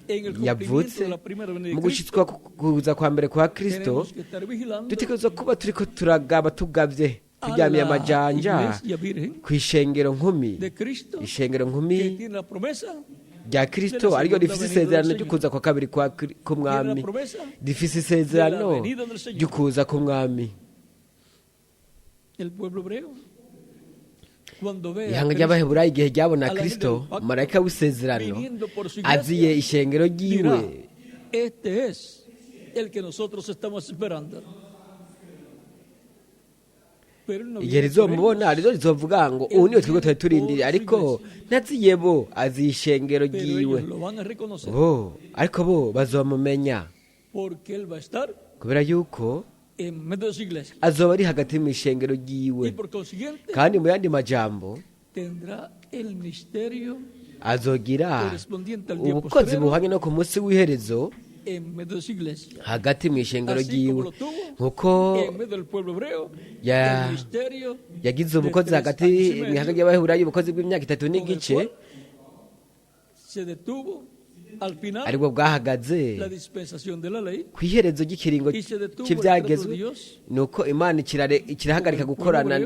en el cumplimiento yavutse de la primera venida mu de Cristo, gushitswa kuza kwa mbere kwa Kristo, tenemos que estar vigilando dutegerezwa kuba turiko turagaba tugavye. a Turyamiye la amajanja iglesia virgen ku ishengero nkumi, de Cristo ishengero que nkumi tiene la promesa, rya Kristo ariryo rifise isezerano ryo kuza kwa kabiri kwa tiene la k'umwami, promesa rifise isezerano ryo kuza k'umwami. El pueblo hebreo, cuando ve a Ihanga Cristo ry'Abaheburayo igihe ryabona Kristo, marayika w'isezerano, viniendo por su aziye iglesia, ishengero dirá: ryiwe, este es el que nosotros estamos esperando. Pero él no igihe viene por rizomubona ellos, rizo rizovuga ngo ubu niwe twebwe twari turindiriye, ariko ntaziye bo, aziye ishengero pero ryiwe. ellos lo van a reconocer Bo ariko bo bazomumenya, porque él va a estar kubera yuko en medio de su iglesia azoba ari hagati mu ishengero ryiwe, y por consiguiente kandi mu yandi majambo tendrá el misterio azogira correspondiente al día ubukozi postrero buhanye no ku munsi w'iherezo en medio de su iglesia. hagati mu ishengero Así ryiwe, como lo tuvo nkuko en medio del pueblo hebreo, Ya- el misterio yagize de ubukozi tres hagati años y mu ihanga medio, ry'Abaheburayo, ubukozi bw'imyaka 3 con el n'igice, cual se detuvo al final aribwo bwahagaze la dispensación de la ley ku iherezo ry'ikiringo y se detuvo el trato cy'ibyagezwe. de Dios Nuko Imana ikirahagarika gukorana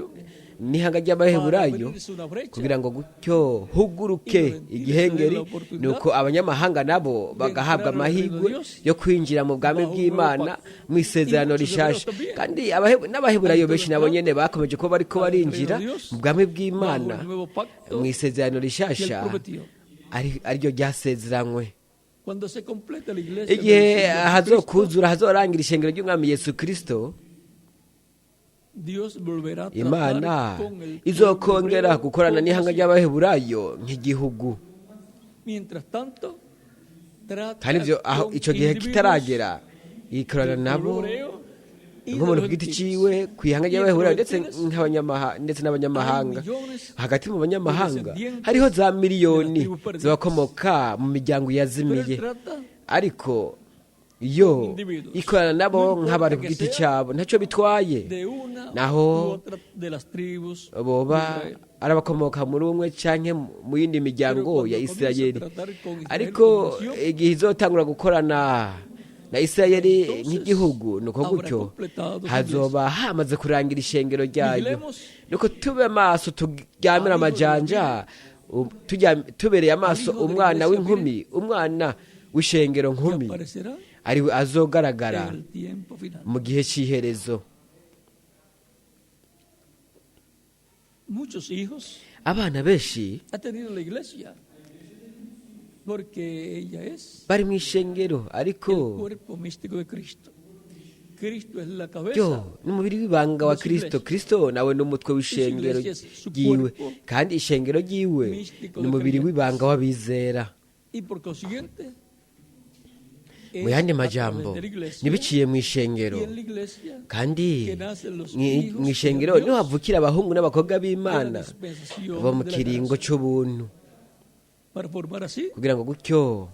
n'ihanga para ry'Abaheburayo abrirse una brecha kugira ngo gutyo huguruke igihengeri, nuko abanyamahanga nabo bagahabwa amahirwe yo kwinjira mu bwami bw'Imana mu isezerano rishasha. Kandi n'Abaheburayo benshi nabo nyene bakomeje kuba bariko barinjira mu bwami bajo bw'Imana el nuevo pacto mu isezerano que él rishasha prometió. ariryo ryasezeranywe. Cuando se complete la iglesia del Igihe Señor Jesucristo, hazokuzura hazorangira ishengero ry'umwami Yesu Kristo, Dios volverá a tratar Imana con el pueblo izokongera hebreo gukorana como n'ihanga nación. ry'Abaheburayo nk'igihugu. Mientras tanto, trata Kandi ivyo aho con ico gihe individuos kitaragera, ikorana del nabo pueblo hebreo y de nk'umuntu los ku giti gentiles. ciwe ku ihanga Y entre ry'Abaheburayo los ndetse gentiles ndetse n'abanyamahanga. hay millones Hagati mu banyamahanga descendientes hariho za de las miliyoni tribus perdidas. z'abakomoka mu miryango Pero él yazimiye, trata ariko iyo individuos. ikorana nabo No importa nk'abari ku que giti sea cyabo, ntacyo bitwaye de una naho u otra de las tribus de boba Israel. ari abakomoka muri umwe canke mu yindi miryango Pero ya cuando comienza a Isirayeli. tratar con Israel Ariko como nación, igihe izotangura gukorana na Isirayeli entonces nk'igihugu, nuko habrá gutyo completado su hazoba hamaze kurangira ishengero ryayo. Vigilemos Nuko tube amaso turyamire al hijo de la amajanja, tubereye amaso al hijo de la umwana iglesia w'inkumi, umwana w'ishengero que nkumi aparecerá ariwe azogaragara en el tiempo final. mu gihe cy'iherezo. Muchos hijos Abana benshi ha tenido la iglesia porque ella es bari mu ishengero, ariko el cuerpo místico de Cristo. Cristo es la cabeza yo n'umubiri w'ibanga wa de su Kristo. iglesia. Kristo nawe n'umutwe w'ishengero Iglesia es su ryiwe, cuerpo kandi ishengero ryiwe místico de n'umubiri creyentes. w'ibanga w'abizera. Y por consiguiente, Mu es yandi a través majambo, de la iglesia ntibiciye mu ishengero, y en la iglesia kandi que nacen los hijos mu ishengero de Dios niho havukira abahungu n'abakobwa de la b'Imana dispensación bo mu de la kiringo gracia, c'ubuntu, para formar así kugira ngo gutyo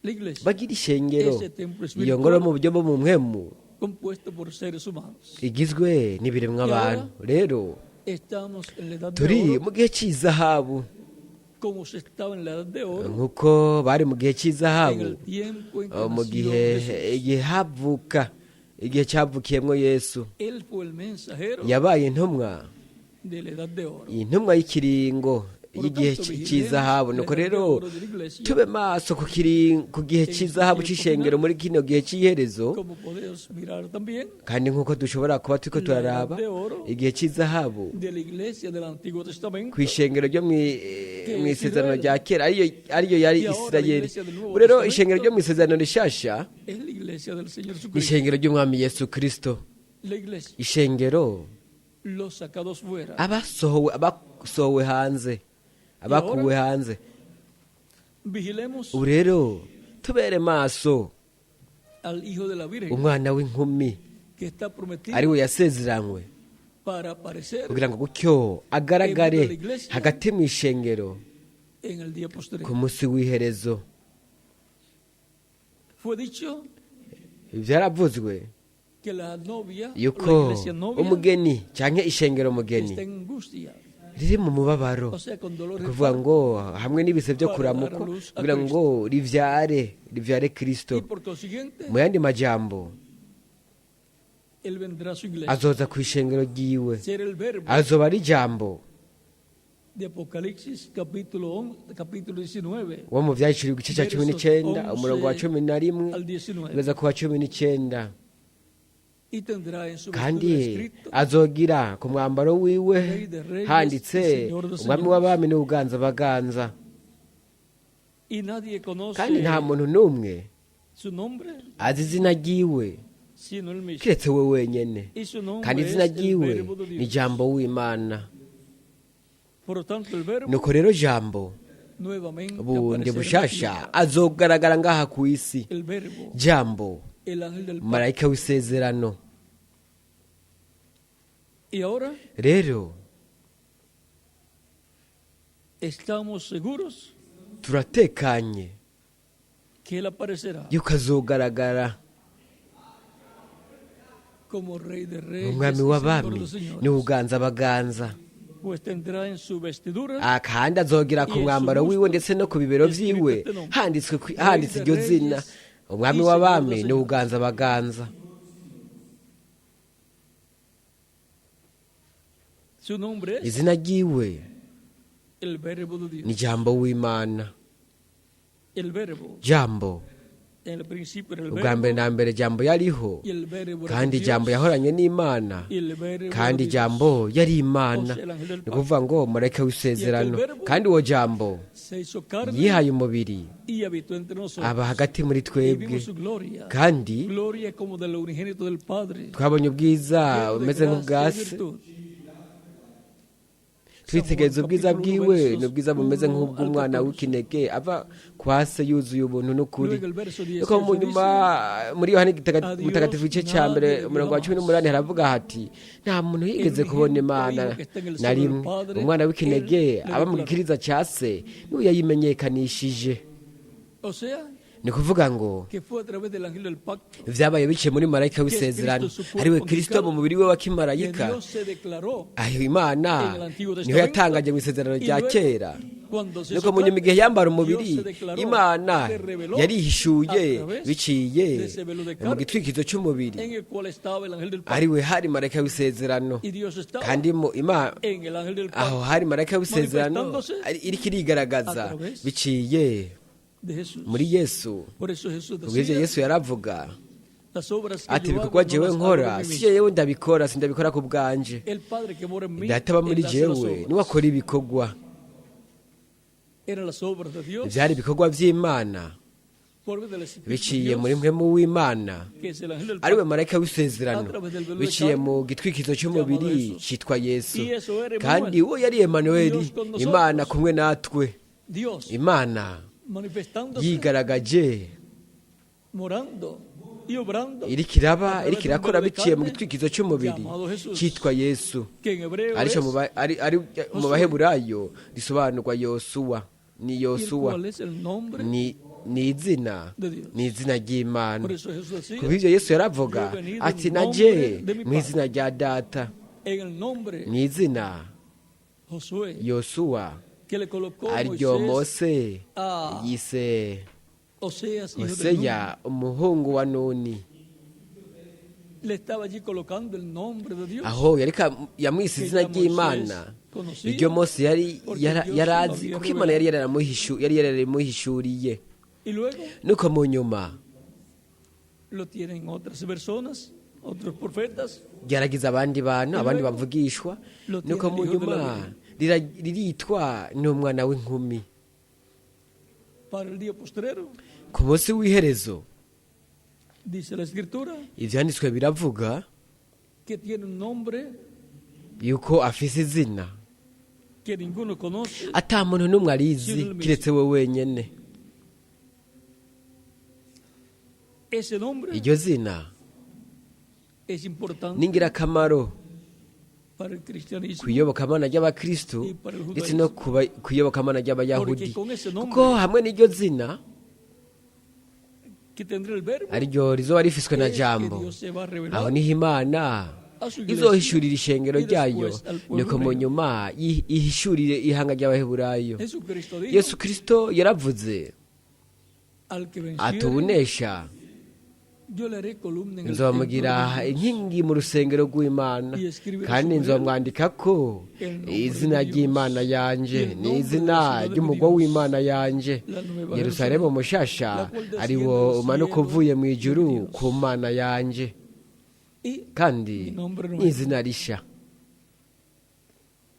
la iglesia, bagire ishengero, ese templo iyo ngoro espiritual mu buryo bwo mu mpwemu compuesto por seres humanos. igizwe n'ibiremwa Y ahora abantu. Rero estamos en la edad de turi oro, mu gihe cy'izahabu, como se estaba en la edad de oro, nk'uko bari mu gihe en cy'izahabu, el tiempo en que mu nació gihe Jesús. igihe havuka igihe cyavukiyemwo Yesu. Él fue el mensajero Yabaye intumwa, de la edad de oro. intumwa y'ikiringo Por lo y'igihe tanto, vigilemos cy'izahabu. la Nuko edad de rero oro de la iglesia tube maso ku gihe en su cy'izahabu tiempo c'ishengero final, muri kino gihe cy'iherezo, como podemos mirar también kandi nk'uko dushobora kuba turiko la edad turaraba de oro igihe cy'izahabu de la iglesia del Antiguo Testamento, ku ishengero ryo que mu es isezerano Israel. rya kera, ariyo yari Y ahora la Isirayeli. iglesia del Nuevo Ubu rero Testamento ishengero ryo mu isezerano rishasha es la iglesia del Señor Jesucristo. ishengero ry'umwami Yesu Kristo, La iglesia, ishengero los sacados fuera. abasohowe hanze, abakuwe hanze. Vigilemos Ubu rero tubere maso al Hijo de la Virgen umwana w'inkumi que está prometido ariwe yasezeranywe para aparecer kugira ngo gutyo agaragare hagati mu ishengero en el día ku posterior. munsi w'iherezo. Fue dicho Byaravuzwe que la novia, o la yuko iglesia novia, umugeni cyangwa ishengero umugeni está en angustia, riri mu mubabaro, o sea, con dolores de kuvuga parto, ngo hamwe n'ibise byo para dar a kuramukwa, luz a kugira Cristo. ngo rivyare Kristo. Y por consiguiente, Mu yandi majambo, Él vendrá a su iglesia. Azoza ku ishengero ryiwe. Será el verbo Azoba ari ijambo de Apocalipsis capítulo 11, capítulo 19 wo mu vyahishuriwe igice cya 19, umurongo wa 11 al 19. kugeza ku wa 19. Y tendrá en su Kandi vestidura escrito azogira ku mwambaro wiwe handitse umwami w'abami n'ubuganza baganza. Y nadie conoce Kandi nta muntu n'umwe su nombre azi izina ryiwe sino él mismo. kiretse we wenyene. Y su nombre Kandi es izina el ryiwe verbo de ni Dios. jambo w'Imana. Por lo tanto, el verbo Nuko rero jambo nuevamente bundi aparecerá en la bushasha tierra. azogaragara ngaha ku isi. El verbo, Jambo, el ángel del pacto. marayika w'isezerano. Y ahora Rero estamos seguros turatekanye que él aparecerá yuko azogaragara como rey de reyes umwami y señor w'abami de señores. n'ubuganza baganza. Pues tendrá en su vestidura Kandi azogira ku mwambaro wiwe ndetse no ku bibero vyiwe handitswe handitse iryo zina, umwami w'abami n'ubuganza baganza. Su nombre es Izina ryiwe el verbo de Dios. ni jambo w'Imana. El verbo, Jambo, en el principio era el ubwa mbere verbo na mbere jambo yariho, y el verbo era kandi Dios, jambo yahoranye n'Imana, y el verbo era kandi Dios. jambo yari Imana, ni ukuvuga ngo marayika w'isezerano. Kandi uwo jambo Se hizo carne yihaye umubiri y habitó entre nosotros. aba hagati muri Y twebwe, vimos su gloria, kandi gloria como del unigénito del Padre, twabonye ubwiza lleno de bumeze gracia y nk'ubwase. virtud. Twitegereza ubwiza bwiwe, ni ubwiza bumeze nk'ubw'umwana w'ikinege ava kwa se yuzuye ubuntu n'ukuri. Luego el verso Nuko mu 18 nyuma dice, muri Yohani Mutagatifu igice cya mbere umurongo wa 18 haravuga hati: nta muntu yigeze kubona Imana na rimwe, umwana w'ikinege aba mu gikiriza cya se niwe yayimenyekanishije. O sea, Ni kuvuga ngo que fue a través del ángel del pacto vyabaye biciye muri marayika w'isezerano, ariwe Kristo mu mubiri we wa que kimarayika. Dios se declaró Ayo Imana en el Antiguo niho Testamento yatangaje mu isezerano y rya luego, kera. cuando se Nuko hizo mu nyuma igihe carne, yambara Dios umubiri, se declaró, Imana se reveló yarihishuye a través biciye de ese velo de mu carne gitwikizo cy'umubiri, en el cual estaba el ángel del pacto. ariwe hari marayika w'isezerano. Y Dios estaba Kandi mu Imana en el ángel del aho pacto hari marayika w'isezerano manifestándose iriko irigaragaza a través biciye de Jesús. muri Yesu. Por eso Jesús Kubw'ivyo decía, Yesu yaravuga las obras que ati: yo hago ibikorwa no jewe las hago nkora de mí si mismo. jewe ndabikora, sindabikora ku bwanje. El Padre que mora en mí, Data aba muri él hace las jewe obras. niwe akora ibikorwa. Eran las obras de Dios Vyari ibikorwa vy'Imana por medio del Espíritu de biciye Dios, muri mpwemu w'Imana, que es el ángel del ariwe pacto. marayika w'isezerano, biciye mu gitwikizo cy'umubiri cyitwa Yesu. Kandi uwo yari Emanueli, Imana kumwe natwe. Dios Imana manifestándose, yigaragaje, morando y obrando, iriko iraba, iriko irakora biciye mu gitwikizo cy'umubiri cyitwa Yesu, que en hebreo arico es, ari mu Baheburayo risobanurwa Yosuwa. Ni y el Yosuwa, cual es el nombre ni izina, de Dios. ni izina ry'Imana. Por eso Jesús decía, Kubw'ivyo Yesu yaravuga ati: naje mu izina rya Data, en el nombre mu izina Josué, Yosuwa, que le colocó ariryo Moisés Mose a yise Oseas, hijo de Nun. Hoseya umuhungu wa Nuni. Le estaba allí colocando el nombre de Dios. Aho yareka yamwise izina ry'Imana iryo Mose yari yarazi, kuko Imana yari yaramuhishu yari yaramuhishuriye. Y luego Nuko mu nyuma lo tienen otras personas, otros profetas. ryaragize abandi bantu, abandi bavugishwa. Nuko mu nyuma riritwa n'umwana w'inkumi. Para el día postrero, Ku munsi w'iherezo, dice la escritura, ivyanditswe biravuga que tiene un nombre yuko afise izina que ninguno conoce, ata muntu n'umwe arizi kiretse we wenyene. Ese nombre Iryo zina es importante ni ingirakamaro para el cristianismo. ku iyobokamana ry'abakristu ndetse no ku iyobokamana ry'abayahudi, kuko hamwe n'iryo zina Que tendrá el verbo ariryo rizoba rifiswe na es que jambo, Dios se va a aho revelar niho Imana a su iglesia izohishurira ishengero y ryayo, después al pueblo nuko mu hebreo. nyuma ihishurire ihanga ry'Abaheburayo. Jesucristo dijo, Yesu Kristo yaravuze al que ati: venciere, ubunesha Yo le haré columna en el templo Nzomugira de mi Dios. inkingi mu rusengero rw'Imana, kandi nzomwandika ko izina ry'Imana yanje n'izina ry'umugwa w'Imana yanje, La nueva Yerusalemu mushasha, ari wo umanuka uvuye mu ijuru ku Mana yanje, Y kandi mi nombre nuevo. n'izina risha.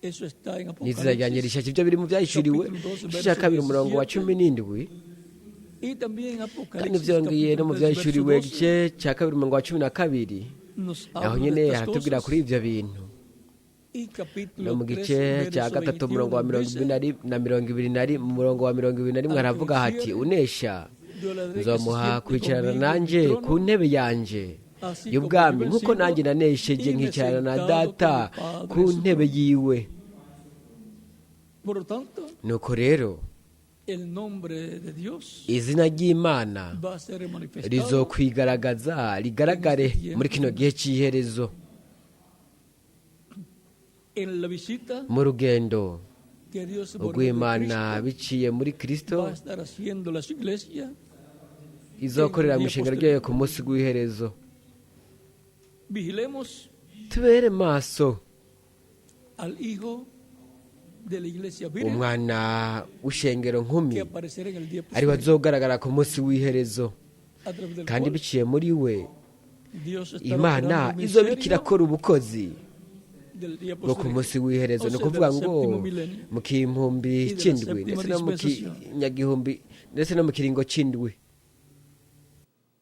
Eso está en N'izina ryanjye Apocalipsis. rishasha. Ibyo biri mu Byahishuriwe igice cya 2 umurongo wa 17, Y también en kandi Apocalipsis byongeye no mu capítulo 3, Byahishuriwe verso 12, igice cya 2 umurongo wa 12, nos naho habla de nyine estas haratubwira cosas. kuri ibyo bintu. Y capítulo No mu 3, gice cya verso 3 21 umurongo wa mirongo dice, ibiri na ri- na mirongo ibiri na ri- mu murongo wa 21 haravuga hati: unesha yo le daré que se nzomuha siente kwicarana conmigo en mi nanjye trono, ku ntebe yanje así como y'ubwami, yo he nk'uko vencido nanjye nanesheje y me he nkicarana na sentado Data con mi Padre ku en su ntebe trono. yiwe. Por lo tanto, Nuko rero el nombre de Dios izina ry'Imana va a ser manifestado rizokwigaragaza rigaragare muri kino gihe cy'iherezo, en la visita mu rugendo que Dios por medio de rw'Imana Cristo biciye muri Kristo va a estar haciendo la su iglesia. izokorera mu ishengero ryayo ku munsi w'iherezo. Vigilemos Tubere maso al Hijo de la iglesia virgen umwana w'ishengero nkumi que aparecerá en el día ariwe postrero, azogaragara ku munsi w'iherezo, a través del kandi cual biciye muri we Dios estará Imana operando el izoba iriko ministerio irakora ubukozi del día bwo ku postrero, munsi w'iherezo, o ni sea, ukuvuga del ngo séptimo milenio. mu kimpumbi Y de la c'indwi séptima ndetse no mu dispensación. kinyagihumbi ndetse no mu kiringo c'indwi.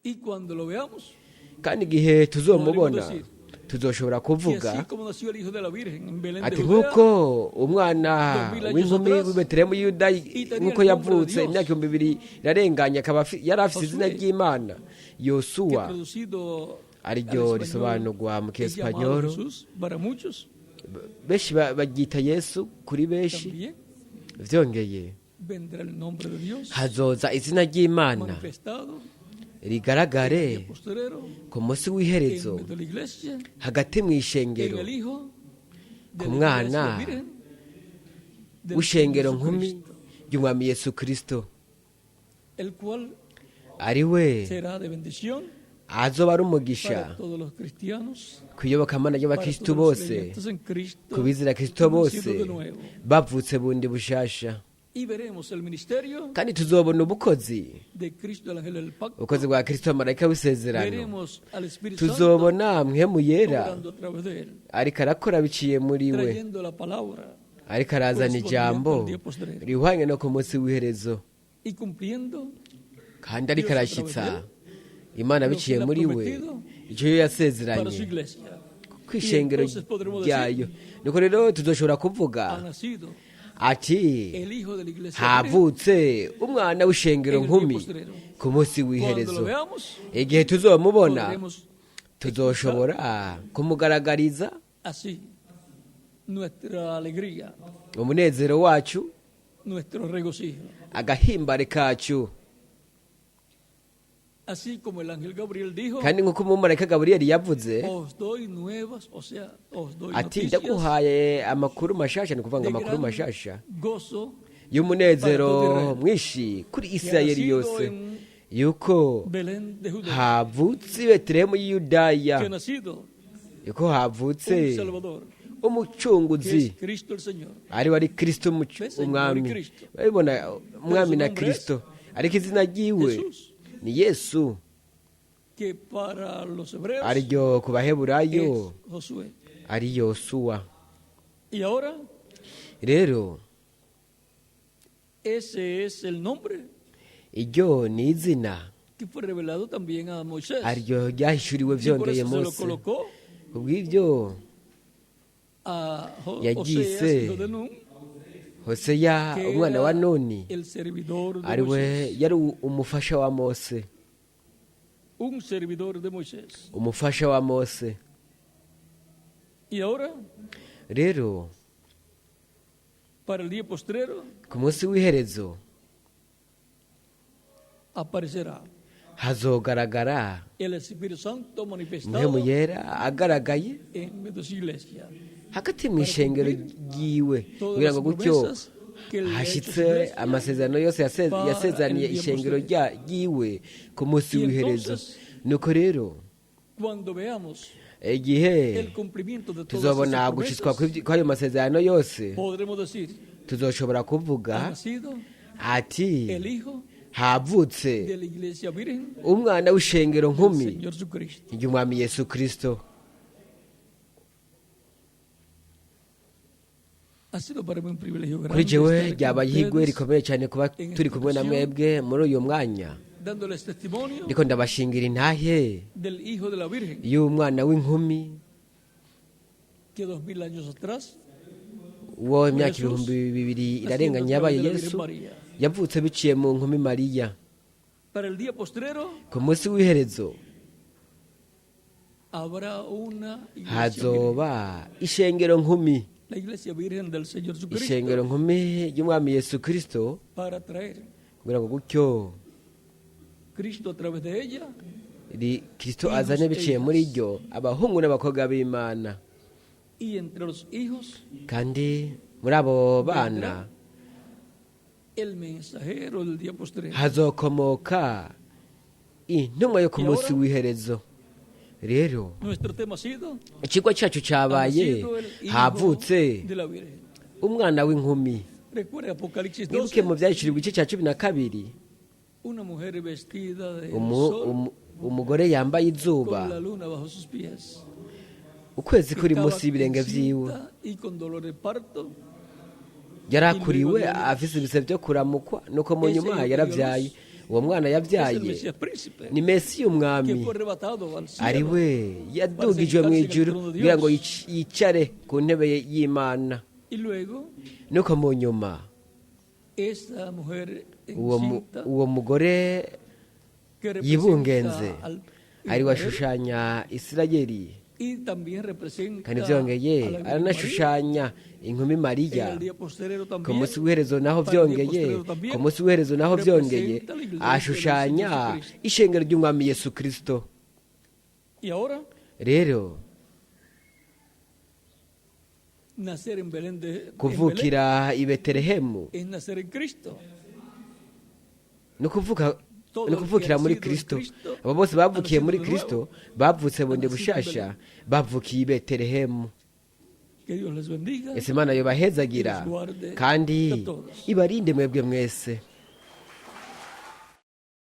Y cuando lo veamos, Kandi igihe tuzomubona tuzoshobora que kuvuga así como nació el Hijo de la Virgen en Belén de ati Judea, nk'uko umwana w'inkumi w'i Betelehemu y'Yuda, nk'uko yavutse imyaka 2000 irarenganye, akaba yari afise izina ry'Imana, que Yosuwa, traducido ariryo al español risobanurwa mu es llamado kiespanyoro, Jesús para muchos, benshi baryita Yesu kuri benshi. también Vyongeye vendrá el nombre de Dios hazoza izina ry'Imana manifestado rigaragare en el postrero, ku munsi en w'iherezo, medio de la iglesia, hagati mu en ishengero, el Hijo de ku la mwana iglesia virgen del w'ishengero Señor nkumi Jesucristo, ry'umwami Yesu Kristo, el cual ari we será de bendición azoba ari umugisha para todos los cristianos, ku iyobokamana para ry'abakristu todos los bose, creyentes en Cristo, ku bizera Kristo bose nacidos de nuevo. bavutse bundi bushasha. Y veremos el ministerio Kandi tuzobona ubukozi de Cristo, el ángel del pacto. ubukozi bwa Kristo marayika w'isezerano. Veremos al Espíritu Santo Tuzobona Mpwemu Yera obrando a través de él, ariko arakora biciye muri we, trayendo la palabra ariko arazana ijambo rihwanye no ku munsi w'iherezo, y cumpliendo kandi ariko arashyitsa Imana biciye muri we icyo yo para su yasezeranye iglesia. ku ishengero Y entonces podremos ryayo. Nuko rero tuzoshobora kuvuga Ha nacido ati el Hijo de la iglesia virgen havutse umwana w'ishengero en el día nkumi postrero. ku munsi Cuando lo w'iherezo. veamos, Igihe tuzomubona podremos tuzoshobora kumugaragariza así nuestra alegría, umunezero wacu, nuestro regocijo. agahimbare kacu. Así como el ángel Gabriel dijo, Kandi nk'uko umumarayika Gaburiyeli yavuze os doy nuevas, o sea, os doy ati noticias ndaguhaye amakuru mashasha, ni ukuvuga ngo de amakuru gran mashasha gozo y'umunezero mwinshi kuri Isirayeli yose, yuko Belén de Judea, havutse i Betelehemu y'Iyudaya, que ha nacido yuko havutse un Salvador, que umucunguzi es Cristo el Señor. ari wari Kristo umwami. Babibona umwami na Kristo, ariko izina ryiwe Jesús, ni Yesu, que para los hebreos ariryo ku Baheburayo es Josué. ari Yosuwa. Y ahora Rero ese es el nombre iryo ni izina que fue revelado también a Moisés. ariryo ryahishuriwe Y por vyongeye eso se lo Mose. colocó Kubw'ibyo a yagize Oseas, hijo de Nun, Hoseya que umwana wa era Nuni, el servidor de ariwe Moisés. yari umufasha wa Mose, Un servidor de Moisés. umufasha wa Mose. Y ahora, Rero para el día postrero, ku munsi w'iherezo aparecerá hazogaragara el Espíritu Santo manifestado Mpwemu Yera agaragaye en medio de su iglesia. hagati mu ishengero ryiwe, Todas kugira las ngo gutyo promesas que le ha hecho su hashitse iglesia amasezerano yose para yasezeraniye el día ishengero postrero. ryiwe ku munsi Y w'iherezo. entonces Nuko rero Cuando veamos igihe el cumplimiento de todas tuzobona esas gushitswa promesas, kw'ayo masezerano yose, podremos decir: tuzoshobora ha kuvuga nacido ati el Hijo havutse de la Iglesia Virgen umwana w'ishengero del nkumi Señor Jesucristo. ry'umwami Yesu Kristo. Ha sido para mí un privilegio Kuri grande jewe estar con ryabaye ihigwe ustedes, rikomeye cyane kuba turi kumwe na mwebwe muri uyu mwanya, dándoles testimonio ndiko ndabashingira intahe del Hijo de la Virgen y'umwana w'inkumi que 2000 años atrás uwo imyaka Jesús, 2000 naciendo irarenganye a yabaye través de la Virgen Yesu María. yavutse biciye mu nkumi Mariya. Para el día postrero Ku munsi w'iherezo habrá una iglesia virgen, hazoba ishengero nkumi, la Iglesia Virgen del Señor Jesucristo, ishengero nkumi ry'umwami Yesu Kristo, para traer kugira ngo gutyo Cristo a través de ella Kristo azane biciye muri ryo abahungu n'abakobwa b'Imana. y entre los hijos Kandi muri abo bana el mensajero del día postrero. hazokomoka intumwa yo ku munsi w'iherezo. Rero Nuestro tema ha sido: ikigo cyacu ha cyabaye nacido el Hijo havutse de la Virgen. umwana w'inkumi. Recuerda Apocalipsis Mwibuke mu 12, Byahishuriwe igice cya 12, una mujer vestida de sol umugore yambaye con izuba, la luna bajo sus pies, ukwezi que kuri estaba munsi y'ibirenge vyiwe, encinta y con dolor de parto. Yarakuriwe afise ibise byo kuramukwa, nuko mu nyuma yarabyaye. Uwo mwana Es el yabyaye Mesías príncipe ni Mesiya que umwami, fue arrebatado al ari cielo we yadugijwe mu ijuru kugira ngo yicare ku ntebe y'Imana. Y luego Nuko mu nyuma esa mujer encinta uwo mugore que yibungenze representa al ari we Israel ashushanya Isirayeli, y también representa kandi a byongeye la Virgen María. aranashushanya inkumi En Mariya. el día postrero Ku también, munsi w'iherezo naho para el día byongeye, postrero también, ku munsi w'iherezo naho byongeye representa la iglesia del ashushanya Señor Jesucristo. ishengero ry'umwami Yesu Kristo. Y ahora Rero nacer en Belén de en Belén kuvukira i Betelehemu es nacer en Cristo. ni ukuvuka Todo ni el que ukuvukira ha muri nacido en Kristo. Cristo Abo bose bavukiye ha muri nacido de Kristo nuevo. bavutse bundi Ha nacido en bushasha, bavukiye i Betelehemu. Que Dios les bendiga. Ese Imana yobahezagira Y los guarde kandi a todos. ibarinde mwebwe mwese.